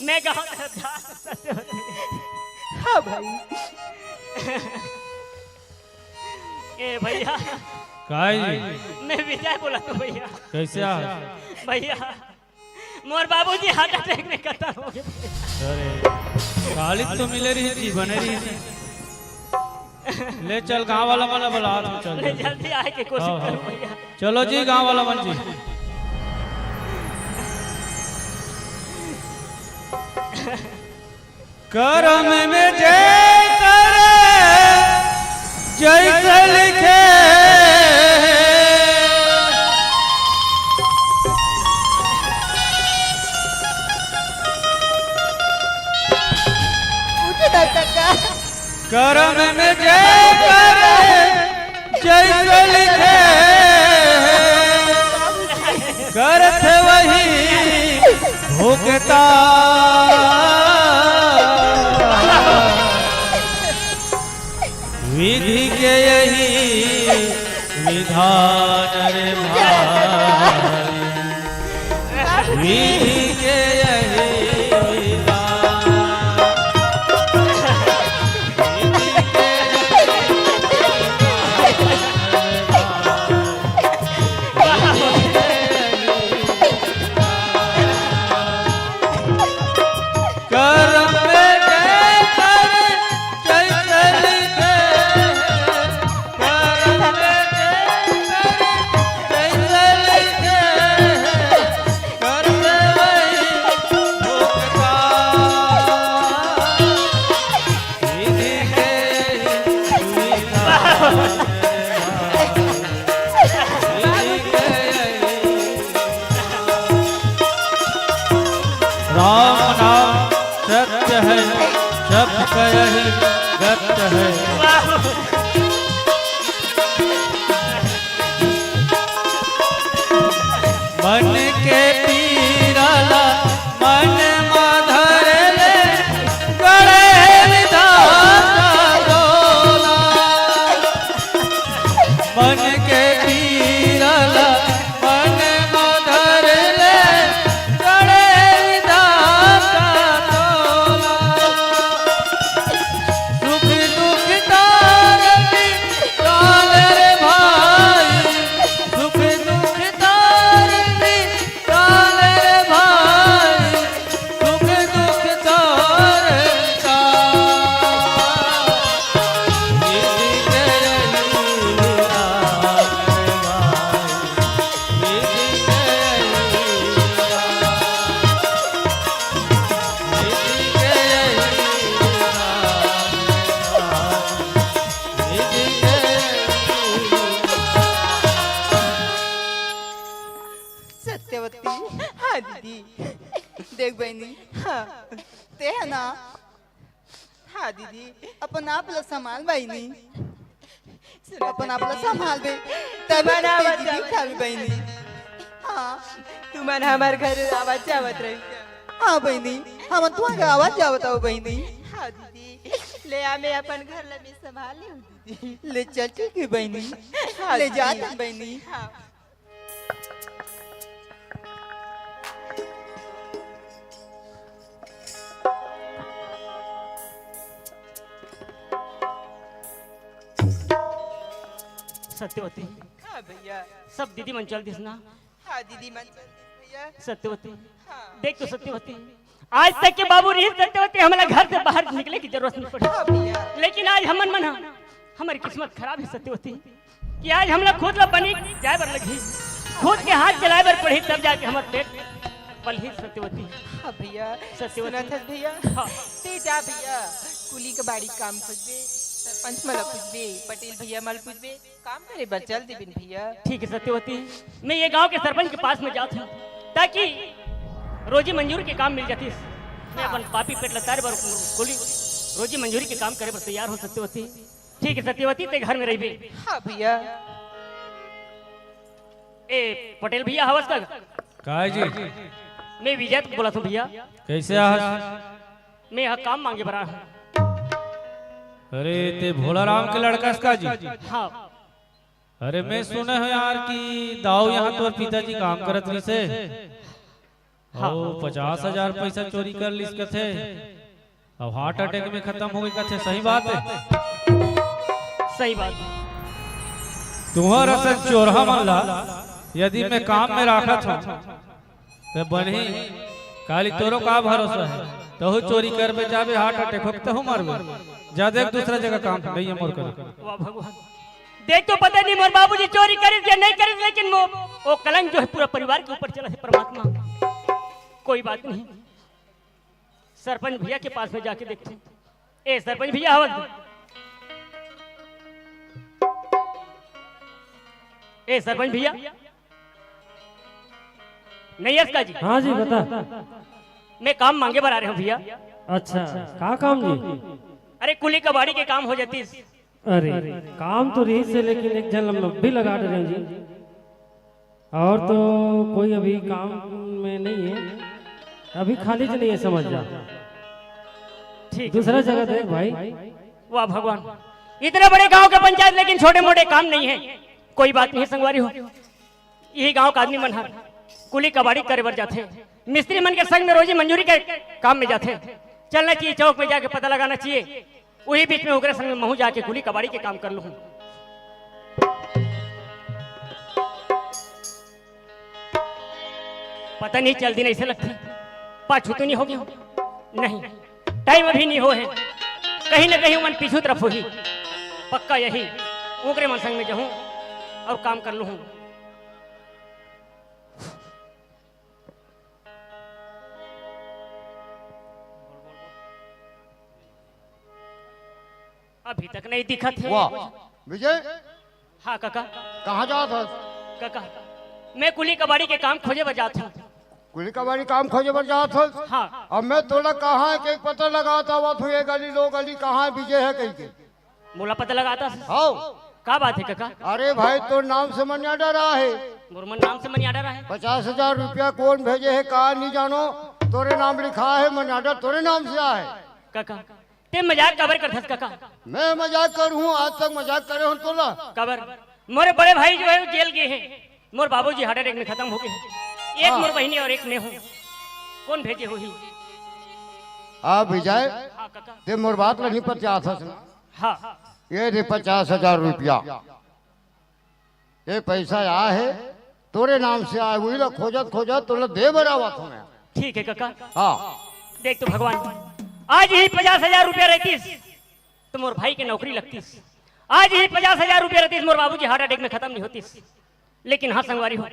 मैं गाँव में था, सत्यवती। हाँ भाई। ए भैया। काय जी? मैं विजय बोलत हूँ भैया। कैसे आ? भैया, मोर बाबूजी heart attack में खतम हो गए। अरे, काली तो मिले रही जी, बने रही जी। ले चल, गाँव वाला मन ला बुला, तू चल, ले चल। जल्दी आए के कोशिश हाँ, करो हाँ। भैया। चलो जी, गाँव वाला मन जी। करम में जय करे, जैसे लिखे। उठ ना काका। करम में जय करे, जैसे लिखे, करत वही भुगता। विधि के यही विधान रे भाई, विधि के यही विधान। राम नाम सत्य है, सब कह ही गत्य है। मन के पीरा ला मन मा धर ले, गढ़े विधाता तोला। मन के पीरा ला मन मा धर ले, गढ़े विधाता तोला। सुख दुख तारती काल रे भाई, सुख दुख तारती काल रे भाई, सुख दुख तारता। विधि के यही नाम रे भाई, विधि के यही नाम, विधि के यही नाम रे भाई। सत्यवती। हाँ दीदी। देख बहिनी, हाँ। ते है ना, हाँ दीदी। अपन आप ला संभाल बहिनी, सुना अपन आप ला दीदी। संभाल बे, तब तुम्हारा तो आवाज दीदी आवत खावी रही। बहिनी। हाँ। तुमन हमार घर आवत जावत रही। हाँ बहिनी, हम तुम्हारे आवाज जावत आओ बहिनी। हाँ दीदी, ले आ, मैं अपन घर ला मैं संभाल लेहूँ दीदी। ले चल, ठीक है बहिनी, हाँ ले दीदी। जात हन बहिनी। हाँ। सत्यवती, हाँ भैया। सब दीदी मन चल दिस ना? हाँ दीदी मन चल दिस भैया। सत्यवती, हाँ। देख तो सत्यवती, आज तक के बाबू रहिस सत्यवती, हमला घर से बाहर निकले के जरूरत नहीं पड़ी। हाँ भैया। लेकिन आज हमन मन ह, हमर किस्मत खराब हे सत्यवती, कि आज हमला खुद ला बनी जाए बर लगही, खुद के हाथ चलाए बर पड़ही, तब जाके हमर पेट पलही सत्यवती। हाँ भैया। सत्यवती। सुनत हस भैया? हाँ। ते जा भैया, कुली कबाड़ी काम खोजबे, सरपंच मन ला पूछबे, पटेल भैया मन ला पूछबे, काम करे बर चल देबिन भैया। ठीक है सत्यवती, मैं ये गांव के सरपंच के पास में जात हूँ, ताकि रोजी मंजूरी के काम मिल जातिस। मैं हाँ। अपन पापी पेट ला तारे बर कुली रोजी मंजूरी के काम करे बर तैयार हूँ सत्यवती। ठीक है सत्यवती, ते घर में रहिबे। हाँ भैया। ए पटेल भैया हवस का? काय जी? मैं विजय बोलत हूँ भैया। कैसे आहस? मैं यहाँ काम मांगे बर आया हूँ। अरे ते भोला राम के लड़का हस का जी? हाँ। अरे मैं सुने हंव यार कि दाऊ यहाँ तोर पिताजी काम करत रहिसे। हाँ। अउ पचास हजार पैसा चोरी कर लिस कथे, अउ heart attack में खतम हो गे कथे, सही बात हे? सही बात। तुंहर असन चोरहा मन ला यदि मैं काम में राखत हंव, त बनही, काली तोरो का भरोसा हे? तहू चोरी करबे, जाबे, heart attack होके तहू मरबे। जा देख दूसरा जगह काम, नइ हे मोर करा। वाह भगवान, देख तो पता नहीं मोर बाबूजी चोरी करिस या नहीं करिस, लेकिन वो, वो कलंक जो है पूरा परिवार के ऊपर चला है परमात्मा। कोई बात नहीं, सरपंच भैया के पास में जाके देखते हैं। ए सरपंच भैया, आवाज दो। ए सरपंच भैया, नहीं है इसका जी। हाँ जी, बता। मैं काम मांगे बर आ रहे हूँ भैया। अच्छा, का काम जी? अरे कुली कबाड़ी के काम हो जातिस। अरे, काम तो रहिसे, लेकिन एक झन ला मैं अभी लगा डरे हंव जी। और तो कोई अभी काम में नहीं है, अभी खाली च नहीं है, समझ जा। ठीक। दूसरा जगह देख भाई। वाह भगवान, इतने बड़े गांव के पंचायत, लेकिन छोटे मोटे काम नहीं है। कोई बात नहीं संगवारी हो, इही गांव का आदमी मन हर कुली कबाड़ी करे बर जाथे, मिस्त्री मन के संग में रोजी मंजूरी के काम में जाथे। चलना चाहिए, चौक में जाके पता लगाना चाहिए। उही बीच में ओकरे संग में महूं जाके कुली कबाड़ी के काम कर लूं। पता नहीं चल दिन ऐसे लगथे, पाछू तो नहीं हो गया? नहीं, टाइम अभी नहीं हो है, कहीं ना कहीं मन पीछू तरफ होही। पक्का यही, ओकरे मन संग में जहूं और काम कर लूं। अभी तक नहीं दिखत हे। वाह। विजय, हाँ काका। कहाँ जात हस? काका, मैं कुली कबाड़ी के काम खोजे बर जात हूँ। कुली कबाड़ी काम खोजे बर जात हस? हाँ। अब मैं तोला कहाँ एक एक पता लगात आवत हूँ, ये गली, दो गली, कहाँ विजय हे कहिके। मोला पता लगात हस? हाँ। का बात हे काका? अरे भाई, तोर नाम से मनी आर्डर आए हे। मोर मन नाम से मनी आर्डर आए हे? पचास हजार रुपया कोन भेजे हे, का नहीं जानो, तोरे नाम लिखा हे, मनी आर्डर तोरे नाम से आए हे। काका, तें मजाक काबर करथस काका? मैं मजाक करूँ? आज तक मजाक करे हों तोला? काबर? मोरे बड़े भाई जो हे, वो जेल गे हे। मोर बाबूजी हार्ट अटैक में खतम हो गे हे। एक हाँ। मोर बहिनी अउ एक मैं हूँ। कोन भेजे होही? हाँ विजय, हाँ काका। तें मोर बात ला नहीं पतियाथस ना? हाँ। ये दे पचास हजार रुपया। ये पैसा आए हे, तोरे नाम से आए हे, उही ला खोजत खोजत तोला दे बर आवत हूँ मैं। ठीक हे काका। हाँ। देख तो भगवान, आज इही पचास हजार रुपया रहतिस त मोर भाई के नौकरी लगतिस। आज इही पचास हजार रुपया रहतिस, मोर बाबूजी हार्ट अटैक में खतम नहीं होतिस। लेकिन हाँ संगवारी हो,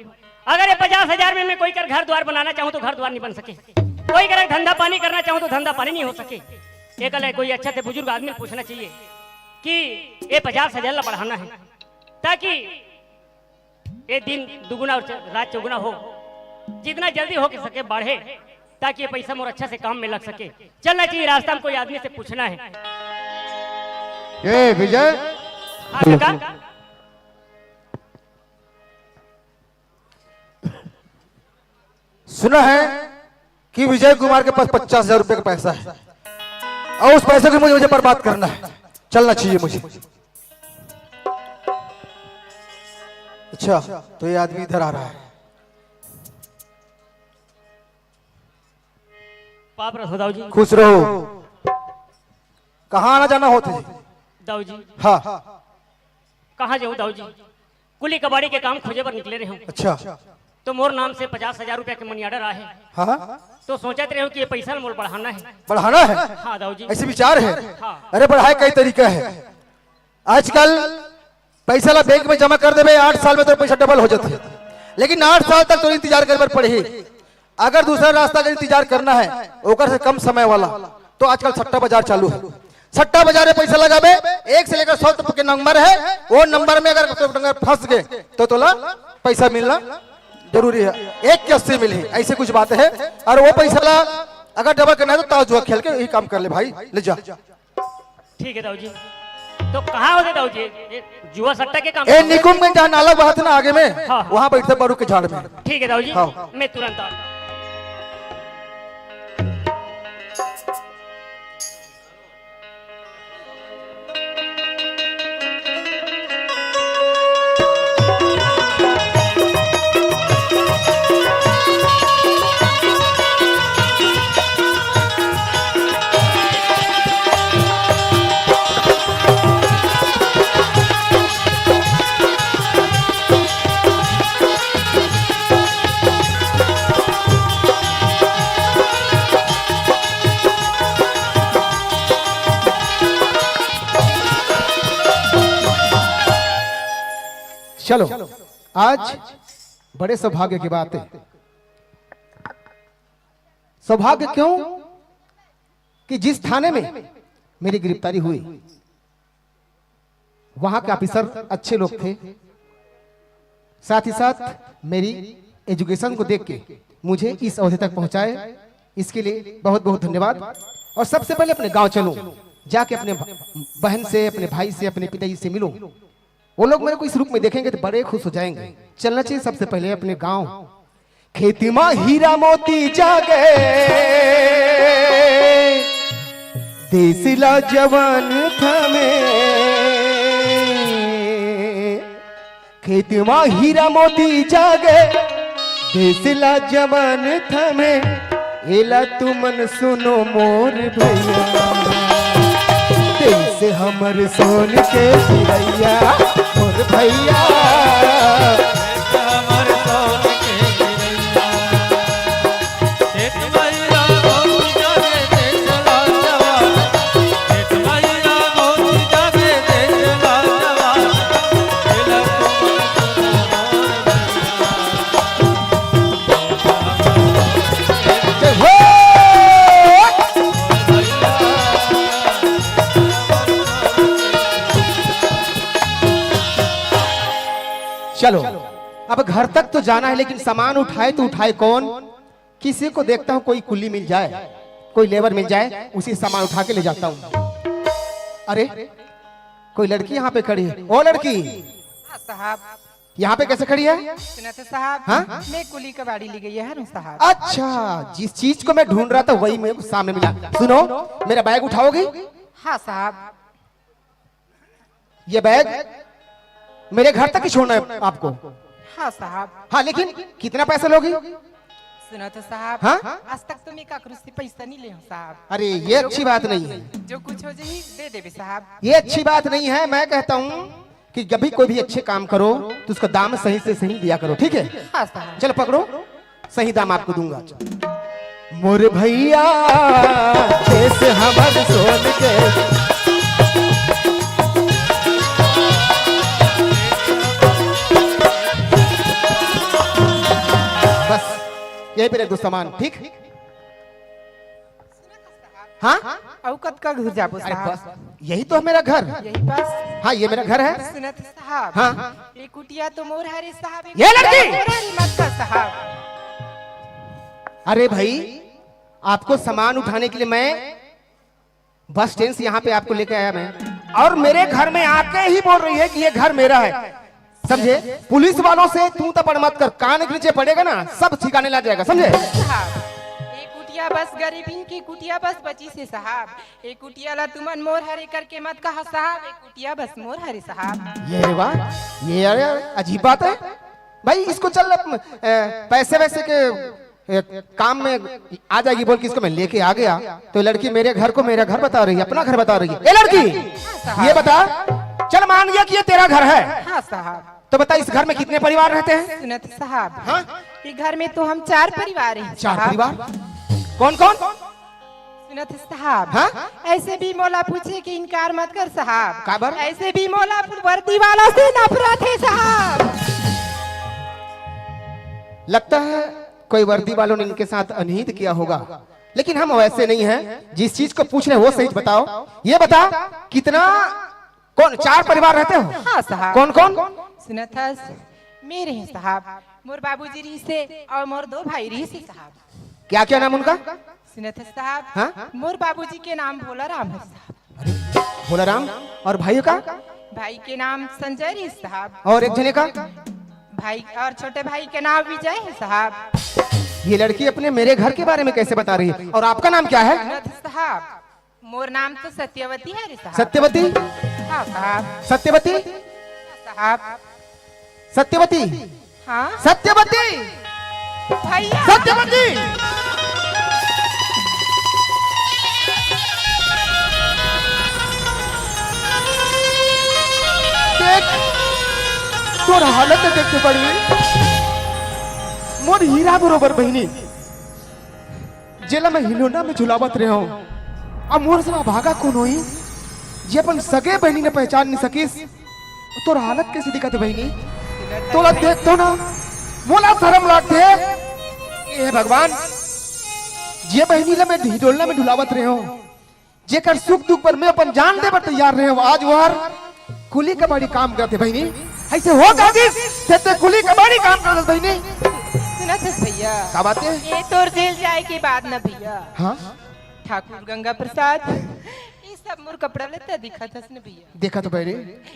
अगर ये पचास हजार में मैं कोई कर घर द्वार बनाना चाहूँ त घर द्वार नहीं बन सके, कोई कर धंधा पानी करना चाहूँ त धंधा पानी नहीं हो सके। एकला कोई अच्छा से बुजुर्ग आदमी पूछना चाहिए कि ये पचास हजार ला बढ़ाना हे, ताकि ये दिन दुगुना अउ च-, रात चौगुना हो, जितना जल्दी हो सके बढ़े, ताकि ये पैसा मोर अच्छा से काम में लग सके। चलना चाहिए, रास्ता में कोई आदमी से पूछना हे। ए विजय, हाँ काका। सुना है कि विजय कुमार के पास पचास हजार रुपए का पैसा है और उस पैसे को मुझे, मुझे बर्बाद करना है, चलना चाहिए मुझे। अच्छा, तो ये आदमी इधर आ रहा है। पाप रहो दाऊ जी। खुश रहो। कहाँ आना जाना होत हे? दाऊ जी। हाँ। कहाँ जाऊँ दाऊ जी? कुली कबाड़ी के काम खोजे बर निकले रहे हूँ। अच्छा। तो मोर नाम से पचास हजार रुपया के मनी आर्डर आए हे। हाँ। तो सोचत रहे हूँ कि ये पैसा मोला बढ़ाना हे। बढ़ाना हे? हाँ दाऊ जी। ऐसे विचार हे? हाँ। अरे बढ़ाए कई तरीका हे। आजकल पैसा ला बैंक में जमा कर देबे, आठ साल में तोर पैसा डबल हो जाथे, लेकिन आठ साल तक तोर इंतजार करे बर पड़ही। अगर दूसरा रास्ता अगर इंतजार करना हे, ओकर से कम समय वाला, तो आजकल सट्टा बाजार चालू हे। सट्टा बाजार में पैसा लगाबे, एक से लेकर सौ तक के नंबर हे, वो नंबर में अगर तोर नंबर फंस गे, तो तोला पैसा मिलना जरूरी हे। एक के अस्सी मिलही, ऐसे कुछ बात हे। और वो पैसा ला अगर डबल करना हे, तो ताश जुआ खेल के यही काम कर ले भाई, ले जा। ठीक हे दाऊ जी। तो कहाँ होथे दाऊ जी? ये जुआ सट्टा के काम ए, होथे? निकुमगंज जहाँ नाला बहत ना आगे में, हाँ, हाँ। वहाँ बैठथे बरू के झाड़ में। ठीक हे दाऊ जी, हाँ। मैं तुरंत आता हूँ। चलो, आज बड़े सौभाग्य की बात हे। सौभाग्य क्यों कि जिस थाने में मेरी गिरफ्तारी हुई, वहां के ऑफिसर अच्छे लोग थे, साथ ही साथ मेरी एजुकेशन को देख के मुझे इस अवधि तक पहुंचाए, इसके लिए बहुत बहुत धन्यवाद। और सबसे पहले अपने गांव चलूं, जाके अपने भ-, बहन से, अपने भाई से, अपने पिताजी से मिलूं। वो लोग मेरे को इस रूप में देखेंगे तो बड़े खुश हो जाएंगे। चलना चाहिए सबसे पहले अपने गांव। खेत मा हीरा मोती जागे, देश ला जवान थामे। खेत मा हीरा मोती जागे, देश ला जवान थामे। एला तुमन सुनो मोर भैया, देश हमर सोन के चिरैया, मोर भैया। चलो, अब घर तक तो जाना है, लेकिन सामान उठाए तो उठाए कौन? किसी को देखता हूँ, कोई कुली मिल जाए, कोई लेबर मिल जाए, उसी सामान उठा के ले जाता हूँ। अरे, कोई लड़की यहाँ पे खड़ी है। ओ लड़की, हाँ साहब। यहाँ पे कैसे खड़ी है? सुनत है साहब, हाँ? मैं कुली कबाड़ी ली गई है साहब। अच्छा, जिस चीज को मैं ढूंढ रहा था, वही मेरे को सामने मिला। सुनो, मेरा बैग उठाओगी? हाँ साहब। ये बैग मेरे घर तक ही छोड़ना है आपको। हाँ साहब। हाँ, लेकिन कितना पैसा लोगी? सुनत है साहब, हाँ? आज तक तो मैं काकरू से पैसा नहीं ले हूँ साहब। अरे, ये अच्छी बात नहीं है। जो कुछ हो जाए, दे देबे साहब। ये अच्छी बात नहीं है। मैं कहता हूँ कि जब भी कोई भी अच्छे काम करो, तो उसका दाम सही से सही दिया करो, ठीक है? हाँ साहब। चलो, पकड़ो, सही दाम आपको दूंगा। मोर भैया, देश हमर सोन के। बस, यहीं पे रख दो सामान, ठीक? हाँ? अउ कतका घुर जाबो अरे साहब? बस, यही तो है मेरा घर। यही बस? हाँ, ये मेरा घर है। सुनत साहब। हाँ। ये कुटिया तो मोर हरे साहब, ये लड़की! मोर हरे मत कर साहब। अरे भाई, आपको सामान उठाने के लिए मैं बस स्टैंड से यहाँ पे आपको लेके आया मैं, और मेरे घर में आके ही बोल रही है कि ये घर मेरा है। समझे? पुलिस वालों से तू तपड़ मत कर, कान के नीचे पड़ेगा ना, सब ठिकाने लग जाएगा, समझे? साहब, ये कुटिया बस गरीबिन की कुटिया बस बचिस हे साहब। ये कुटिया ला तुमन मोर हरे करके मत कहा साहब, ये कुटिया बस मोर हरे साहब। ये रे वाह, ये यार, यार अजीब बात है भाई। इसको चल, अ, पैसे वैसे के, अ, काम में आ जाएगी बोल के इसको मैं लेके आ गया, तो लड़की मेरे घर को मेरा घर बता रही है, अपना घर बता रही है। ए लड़की, हाँ साहब। ये बता, चल मान गया कि ये तेरा घर है, हाँ साहब। तो बता, इस घर में कितने परिवार रहते हैं? सुनत साहब, हाँ? ये घर में तो हम चार परिवार हैं चार साहब। परिवार? कौन कौन? सुनत साहब, हाँ? ऐसे भी मोला पूछे के इनकार मत कर साहब। काबर? ऐसे भी मोला वर्दी वाला से नफरत है साहब। लगता है कोई वर्दी वालों ने इनके साथ अनहित किया होगा, लेकिन हम वैसे नहीं हैं। जिस चीज को पूछ रहे हैं वो सही बताओ। ये बता, कितना, कौन, चार परिवार रहते हो? हाँ साहब। कौन कौन? सुनत हस, मैं रही साहब, मोर बाबूजी रहिसे और मोर दो भाई रहिसे साहब। क्या क्या नाम उनका? सुनत हस साहब, हाँ? मोर बाबूजी के नाम भोला राम है साहब। अरे, भोला राम। और भाइयों का? भाई के नाम संजय रहिस साहब। और एक जने का? भाई, और छोटे भाई के नाम विजय है साहब। ये लड़की अपने मेरे घर के बारे में कैसे बता रही है? और आपका नाम क्या है? सुनत हस साहब, मोर नाम तो सत्यवती है रे साहब। सत्यवती? हाँ साहब। सत्यवती? साहब। सत्यवती? हाँ? सत्यवती? भैया। सत्यवती? देख, तोर हालत देख के बड़ी मोर हीरा बरोबर बहिनी। जेला मैं हिलोना में झुलावत रहे हूँ। अब मोर से भागा कौन होई? जे अपन सगे बहिनी ने पहचान नहीं सकिस। तोर हालत कैसे दिखत है बहिनी? तोला देख तो ना, मोला शरम लागथे। हे भगवान, जे बहिनी ला मैं हिलोना में झुलावत रहे हूँ, जेकर सुख दुख पर मैं अपन जान दे बर तैयार रहे हूँ, आज वो हर कुली कबाड़ी काम करत हे बहिनी। ऐसे हो जागिस, ते, ते कुली कबाड़ी काम करत बहिनी। सुनत हस भैया? का बात है? ये तोर जेल जाए के बाद ना भैया। हाँ? ठाकुर गंगा प्रसाद, ये सब मोर कपड़ा लत्ता दिखत हस न भैया। देखा तो बहिनी।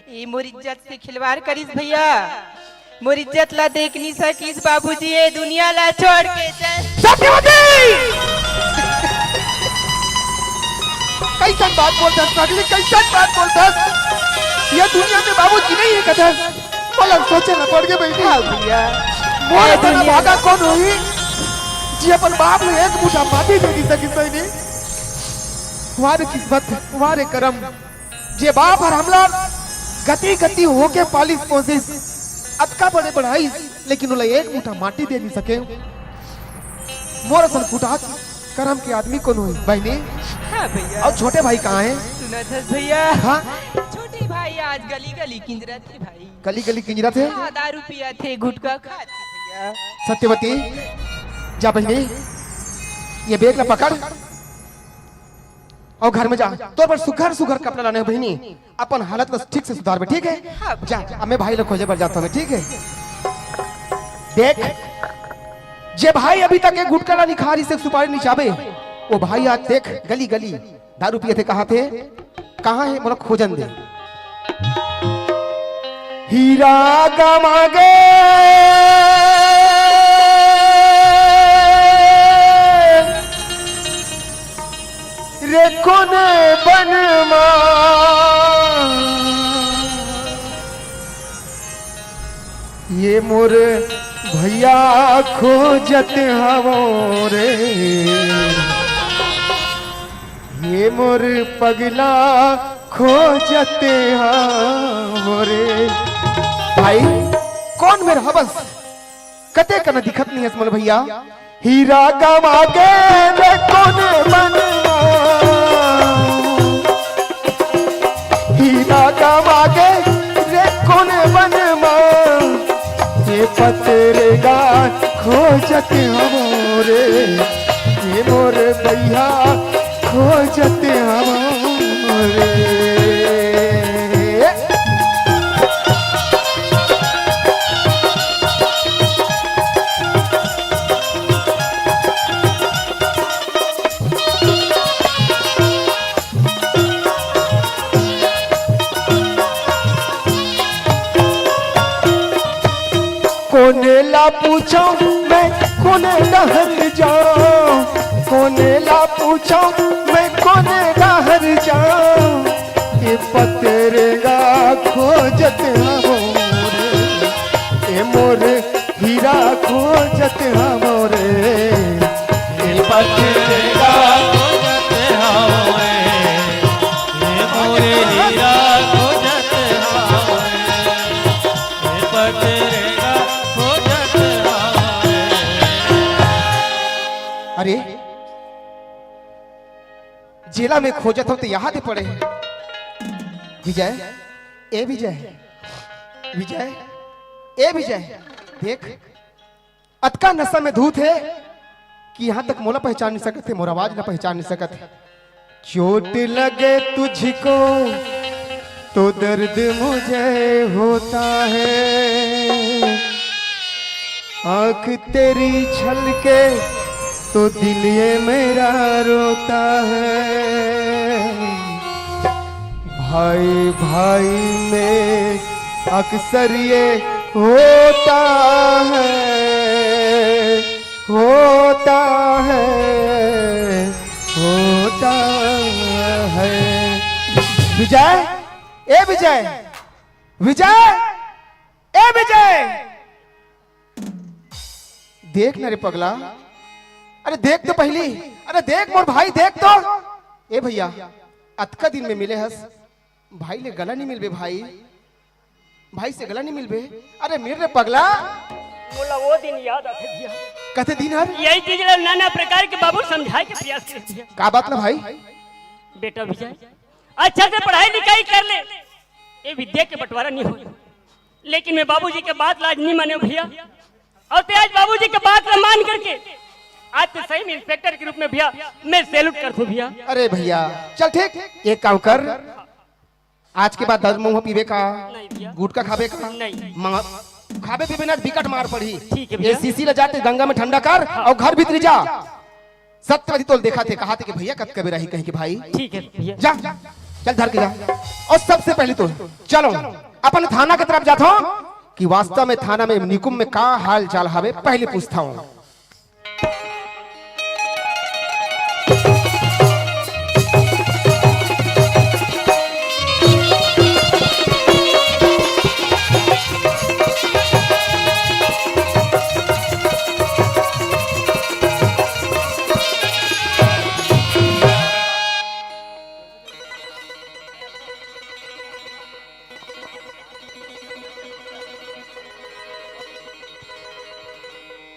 ये मोर इज्जत से खिलवाड़ करिस भैया। मोर इज्जत ला देख नहीं सकिस बाबूजी, ये दुनिया ला छोड़ के चल। सत्यवती! कैसन बात बोलथस पगली, कैसन बात बोलथस? ये दुनिया में बाबूजी नहीं है कथस। मोला सोचे ला पड़ गे बहिनी। हाँ भैया। मोर ये असन दुनिया भागा कौन होही, जे अपन बाप ला एक मुठा माटी दे नहीं सकिस बहिनी। वाह रे किस्मत, वाह रे करम। जे बाप हर हमला गति गति होके पालिस पोसिस, अतका बड़े बढ़ाइस, लेकिन ओला एक मुठा माटी दे नहीं सके। मोर असन फुटहात करम के आदमी कोनो हे, बहिनी? हाँ भैया। और छोटे भाई कहाँ हे? सुनत हस भैया? हाँ? छोटे भाई आज गली गली किंजरत हे भाई। गली गली किंजरत हे? हाँ, दारू पियत हे, गुटखा खात हे भैया। सत्यवती, जा बहिनी, ये बैग ला पकड़। अउ घर में जा, तोर बर सुघर सुघर कपड़ा लाने हंव बहिनी, अपन हालत ला ठीक से सुधारबे, ठीक हे? हाँ। जा, अब मैं भाई ला खोजे बर जात हंव, ठीक हे? देख, जे भाई अभी तक एक गुटखा ला निखारी से सुपारी निचाबे, वो भाई आज देख गली गली दारू पिए थे, कहाँ थे, कहाँ है, मोला खोजन दे। हीरा गमा गे रे कोन बन मा, ये मोर भैया खोजत हवो रे, ये मोर पगला खोजत हवो रे। भाई, कोन मेर हवस? कते कन दिखत नइ हस मोला भैया। हीरा गमा गे रे कोन बन मा, हीरा गमा गे रे कोन बन मा, ये पतरेगा खोजत हवो रे, ये मोर भैया खोजत हवो रे। कोने ला पूछो मैं कोने डहर जाओ, कोने ला पूछो मैं कोने डहर जाओ, ये पतरेगा खोजत हवो रे, ये मोर हीरा खोजत हवो रे, ये पतरेगा खोजत हवो रे, ये मोर हीरा खोजत हवो रे, ये पतरेगा खोजत हवो रे। अरे, जेला मैं खोजत हूँ तो यहाँ दे पड़े हे। विजय, ए विजय, विजय, ए विजय, देख, अतका नशा में धुत हे कि यहाँ तक मोला पहचान नइ सकत हे, मोर आवाज ला पहचान नइ सकत हे। चोट लगे तुझको तो दर्द मुझे होता है, आंख तेरी छलके तो दिल ये मेरा रोता है। भाई भाई में अक्सर ये होता है, होता है, होता है। विजय, ए विजय, विजय, ए विजय, देख न रे पगला, अरे देख तो पहली, अरे देख मोर भाई, देख तो। ए भैया, अतका दिन में मिले हस, भाई ले गला नइ मिलबे भाई, भाई से गला नइ मिलबे। अरे मिल रे पगला। मोला वो दिन याद आथे भैया। कते दिन हर? यही चीज ला नाना प्रकार के बाबू समझाए के प्रयास करे भैया। का बात ना भाई? बेटा विजय, अच्छा से पढ़ाई लिखाई कर ले, ये विद्या के बंटवारा नइ हो। लेकिन मैं बाबूजी के बात ला आज नइ माने भैया। अउ ते आज बाबूजी के बात ला मान करके आज ते सही में इंस्पेक्टर के रूप में भैया मैं सैल्यूट करथों भैया। अरे भैया, चल ठीक, एक काम कर, आज के बाद दारू महुआ पीबे का? नहीं भैया। गुटखा खाबे का? नहीं। मंगा-, खाबे पीबे ना, बिकट मार पड़ही। ठीक है भैया। ये शीशी ला जाते गंगा में ठंडा कर अउ घर भीतरी जा। सत्यवती तोल देखत हे, कहाथे कि भैया कतका बेर आही कहिके भाई। ठीक है भैया। जा, चल धर के जा। अउ सबसे पहली तो चलो अपन थाना के तरफ जाथों कि वास्तव में थाना में निकुम में का हाल चाल हवे, पहली पूछथों।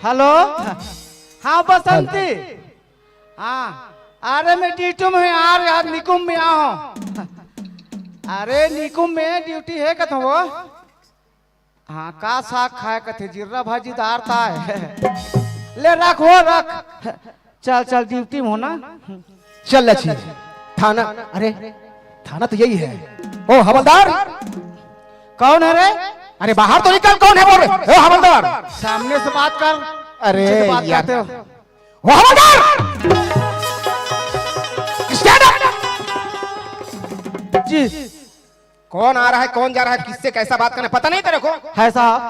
हेलो, हाँ बसंती, हाँ, अरे मैं ड्यूटी में हूँ यार, यार निकुम में आया हूँ। अरे निकुम में ड्यूटी हे कथों वो? हाँ, का साग खाए कथे, जिर्रा भाजी दार ताय। ले रख वो, रख। चल, चल, ड्यूटी में हो ना। चल लक्ष्मी, थाना, अरे, थाना तो यही है। ओ हवलदार, कौन है रे? अरे बाहर तो निकल, कौन है बोल रहे हो हवलदार? सामने से बात कर। अरे अच्छे से बात यार। करते हो। वो हवलदार, स्टैंड अप। जी। कौन आ रहा है, कौन जा रहा है, किससे कैसा बात करना है, पता नहीं तेरे को? है साहब।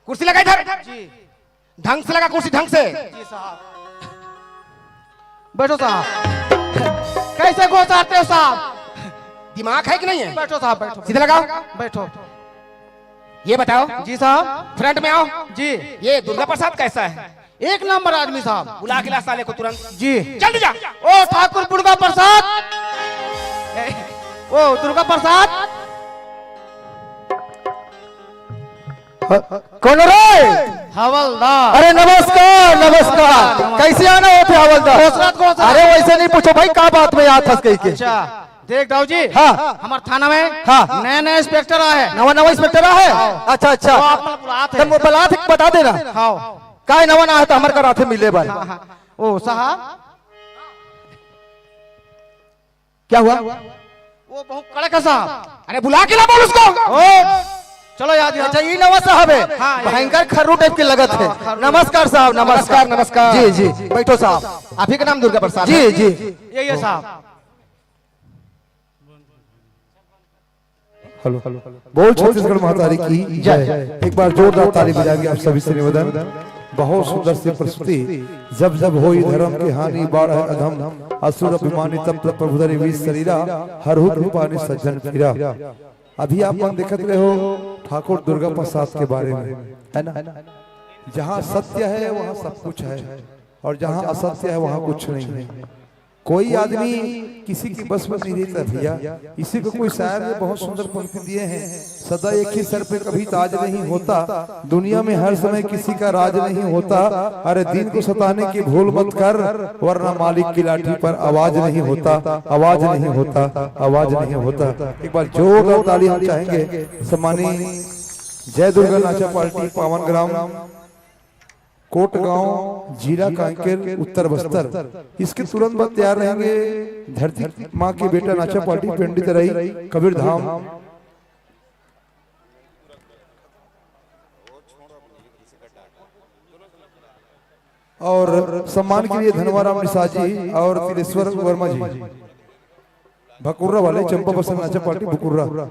कुर्सी लगा इधर। जी। ढंग से लगा कुर्सी, ढंग से। जी साहब। बैठो साहब। कैसे घोषाते हो साहब? दिमाग है कि नहीं है? बैठो साहब, बैठो। सीधे लगाओ। बैठो। ये बताओ। जी साहब। फ्रंट में आओ। जी। ये दुर्गा प्रसाद कैसा है? एक नंबर आदमी साहब। बुला के ला साले को तुरंत। जी। जल्दी जा। ओ ठाकुर दुर्गा प्रसाद। ओ दुर्गा प्रसाद। ह-, कौन रे? हवलदार। अरे नमस्कार, नमस्कार। नमस्कार। कैसे आना होते हवलदार? घोषणा, घोषणा। अरे वैसे नहीं पूछो भाई, का बात में आत हस कहिके? अच्छा, देख दाऊ जी। हाँ। हमर थाना में हाँ। नया नया इंस्पेक्टर आए हैं। नवा नवा इंस्पेक्टर आए हैं? हाँ। अच्छा, अच्छा। वो आप मन बुलात है। तब वो बुलात है, बता देना। हाँ। काय नवा ना है तो हमर करा थे मिले बार। हाँ, हाँ। ओ साहब। क्या हुआ? वो बहुत कड़क है साहब। अरे बुला के ला बोल उसको। ओ, चलो यार, अच्छा, ये नवा साहब है। हाँ, ये भयंकर खर्रू टाइप के लगत है। हाँ, खर्रू। नमस्कार साहब, नमस्कार। नमस्कार, नमस्कार। जी, जी, बैठो साहब। आप ही का नाम दुर्गा प्रसाद जी, है? जी। ये, ये साहब। Hello, hello. बोल छत्तीसगढ़ महतारी की जय। एक बार जोरदार ताली बजाएंगे आप सभी से निवेदन। बहुत सुंदर सी प्रस्तुति। जब जब होई धर्म के हानि, बाढ़ है अधम, असुर अभिमानी, तब तब प्रभु धरे वीर शरीरा, हरहु कृपा निज सज्जन पीरा। अभी आप मन देखत रहे हो ठाकुर दुर्गा प्रसाद के बारे में, है ना? जहाँ सत्य है वहाँ सब कुछ है, और जहाँ असत्य है वहाँ कुछ नहीं है। कोई आदमी किसी के बस में नहीं रहता भैया। इसी को कोई शायर ने बहुत सुंदर पंक्ति दिए हैं, सदा एक ही सर पे कभी ताज नहीं होता, दुनिया में हर समय किसी का राज नहीं होता। अरे दिन को सताने की भूल मत कर, वरना मालिक की लाठी पर आवाज नहीं होता, आवाज नहीं होता, आवाज नहीं होता। एक बार जोरदार ताली हम चाहेंगे। सम्मानी जय दुर्गा नाचा पार्टी पावन ग्राम कोटगांव, जिला कांकेर, उत्तर बस्तर। इसके तुरंत बाद तैयार रहेंगे धरती माँ के बेटा नाचा पार्टी पंडित राई कबीर धाम। और सम्मान के लिए धनवाराम निषाद जी और तिलेश्वर वर्मा जी, भकुर्रा वाले, चंपा बसंत नाचा पार्टी भकुर्रा।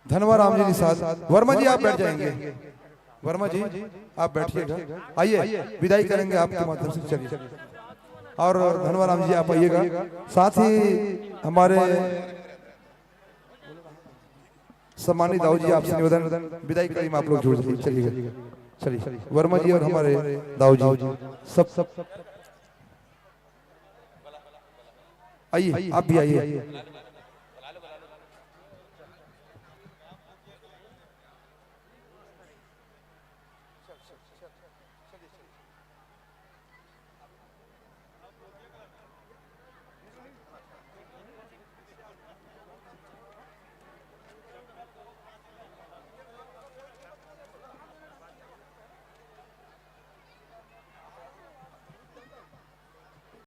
धनवा राम जी निषाद, वर्मा जी आप बैठ जाएंगे। वर्मा जी आप बैठिएगा, आइए विदाई करेंगे आपके माध्यम से। चलिए, और धनवा राम जी आप आइएगा, साथ ही हमारे सम्मानित दाऊ जी आपसे निवेदन, विदाई करीम आप लोग जुड़ जाइए। चलिए, चलिए वर्मा जी और हमारे दाऊ जी सब, सब आइए, आप भी आइए।